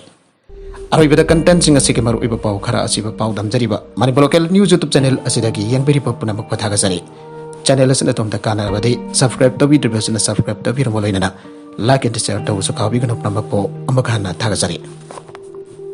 ꯑꯔꯣꯏꯕꯗ ꯀꯟꯇꯦꯟꯁꯤꯡ ꯑꯁꯤꯒꯤ ꯃꯔꯨꯑꯣꯏꯕ ꯄꯥꯎ ꯈꯔ ꯑꯁꯤꯕꯨ ꯄꯥꯎꯗꯝꯖꯔꯤꯕ Manipur local news YouTube channel ꯑꯁꯤꯗꯒꯤ ꯌꯦꯡꯕꯤꯔꯤꯕ ꯄꯨꯝꯅꯃꯛꯄꯨ ꯊꯥꯒꯠꯆꯔꯤ꯫ ꯆꯦꯅꯦꯜ ꯑꯁꯤꯅ ꯑꯗꯣꯝꯗ ꯀꯥꯟꯅꯔꯕꯗꯤ ꯁꯕꯁꯀ꯭ꯔꯥꯏꯕ ꯇꯧꯕꯤꯗ꯭ꯔꯤꯕꯁꯤꯅ ꯁꯕꯁꯀ꯭ꯔꯥꯏꯕ ꯇꯧꯕꯤꯔꯝꯕ ꯂꯣꯏꯅꯅ ꯂꯥꯏꯛ ꯑꯦꯟ ꯁꯤꯌꯔ ꯇꯧꯕꯁꯨ ꯀꯥꯎꯕꯤꯒꯅꯨ꯫ ꯄꯨꯝꯅꯃꯛꯄꯨ ꯑꯃꯨꯛ ꯍꯟꯅ ꯊꯥꯒꯠꯆꯔꯤ꯫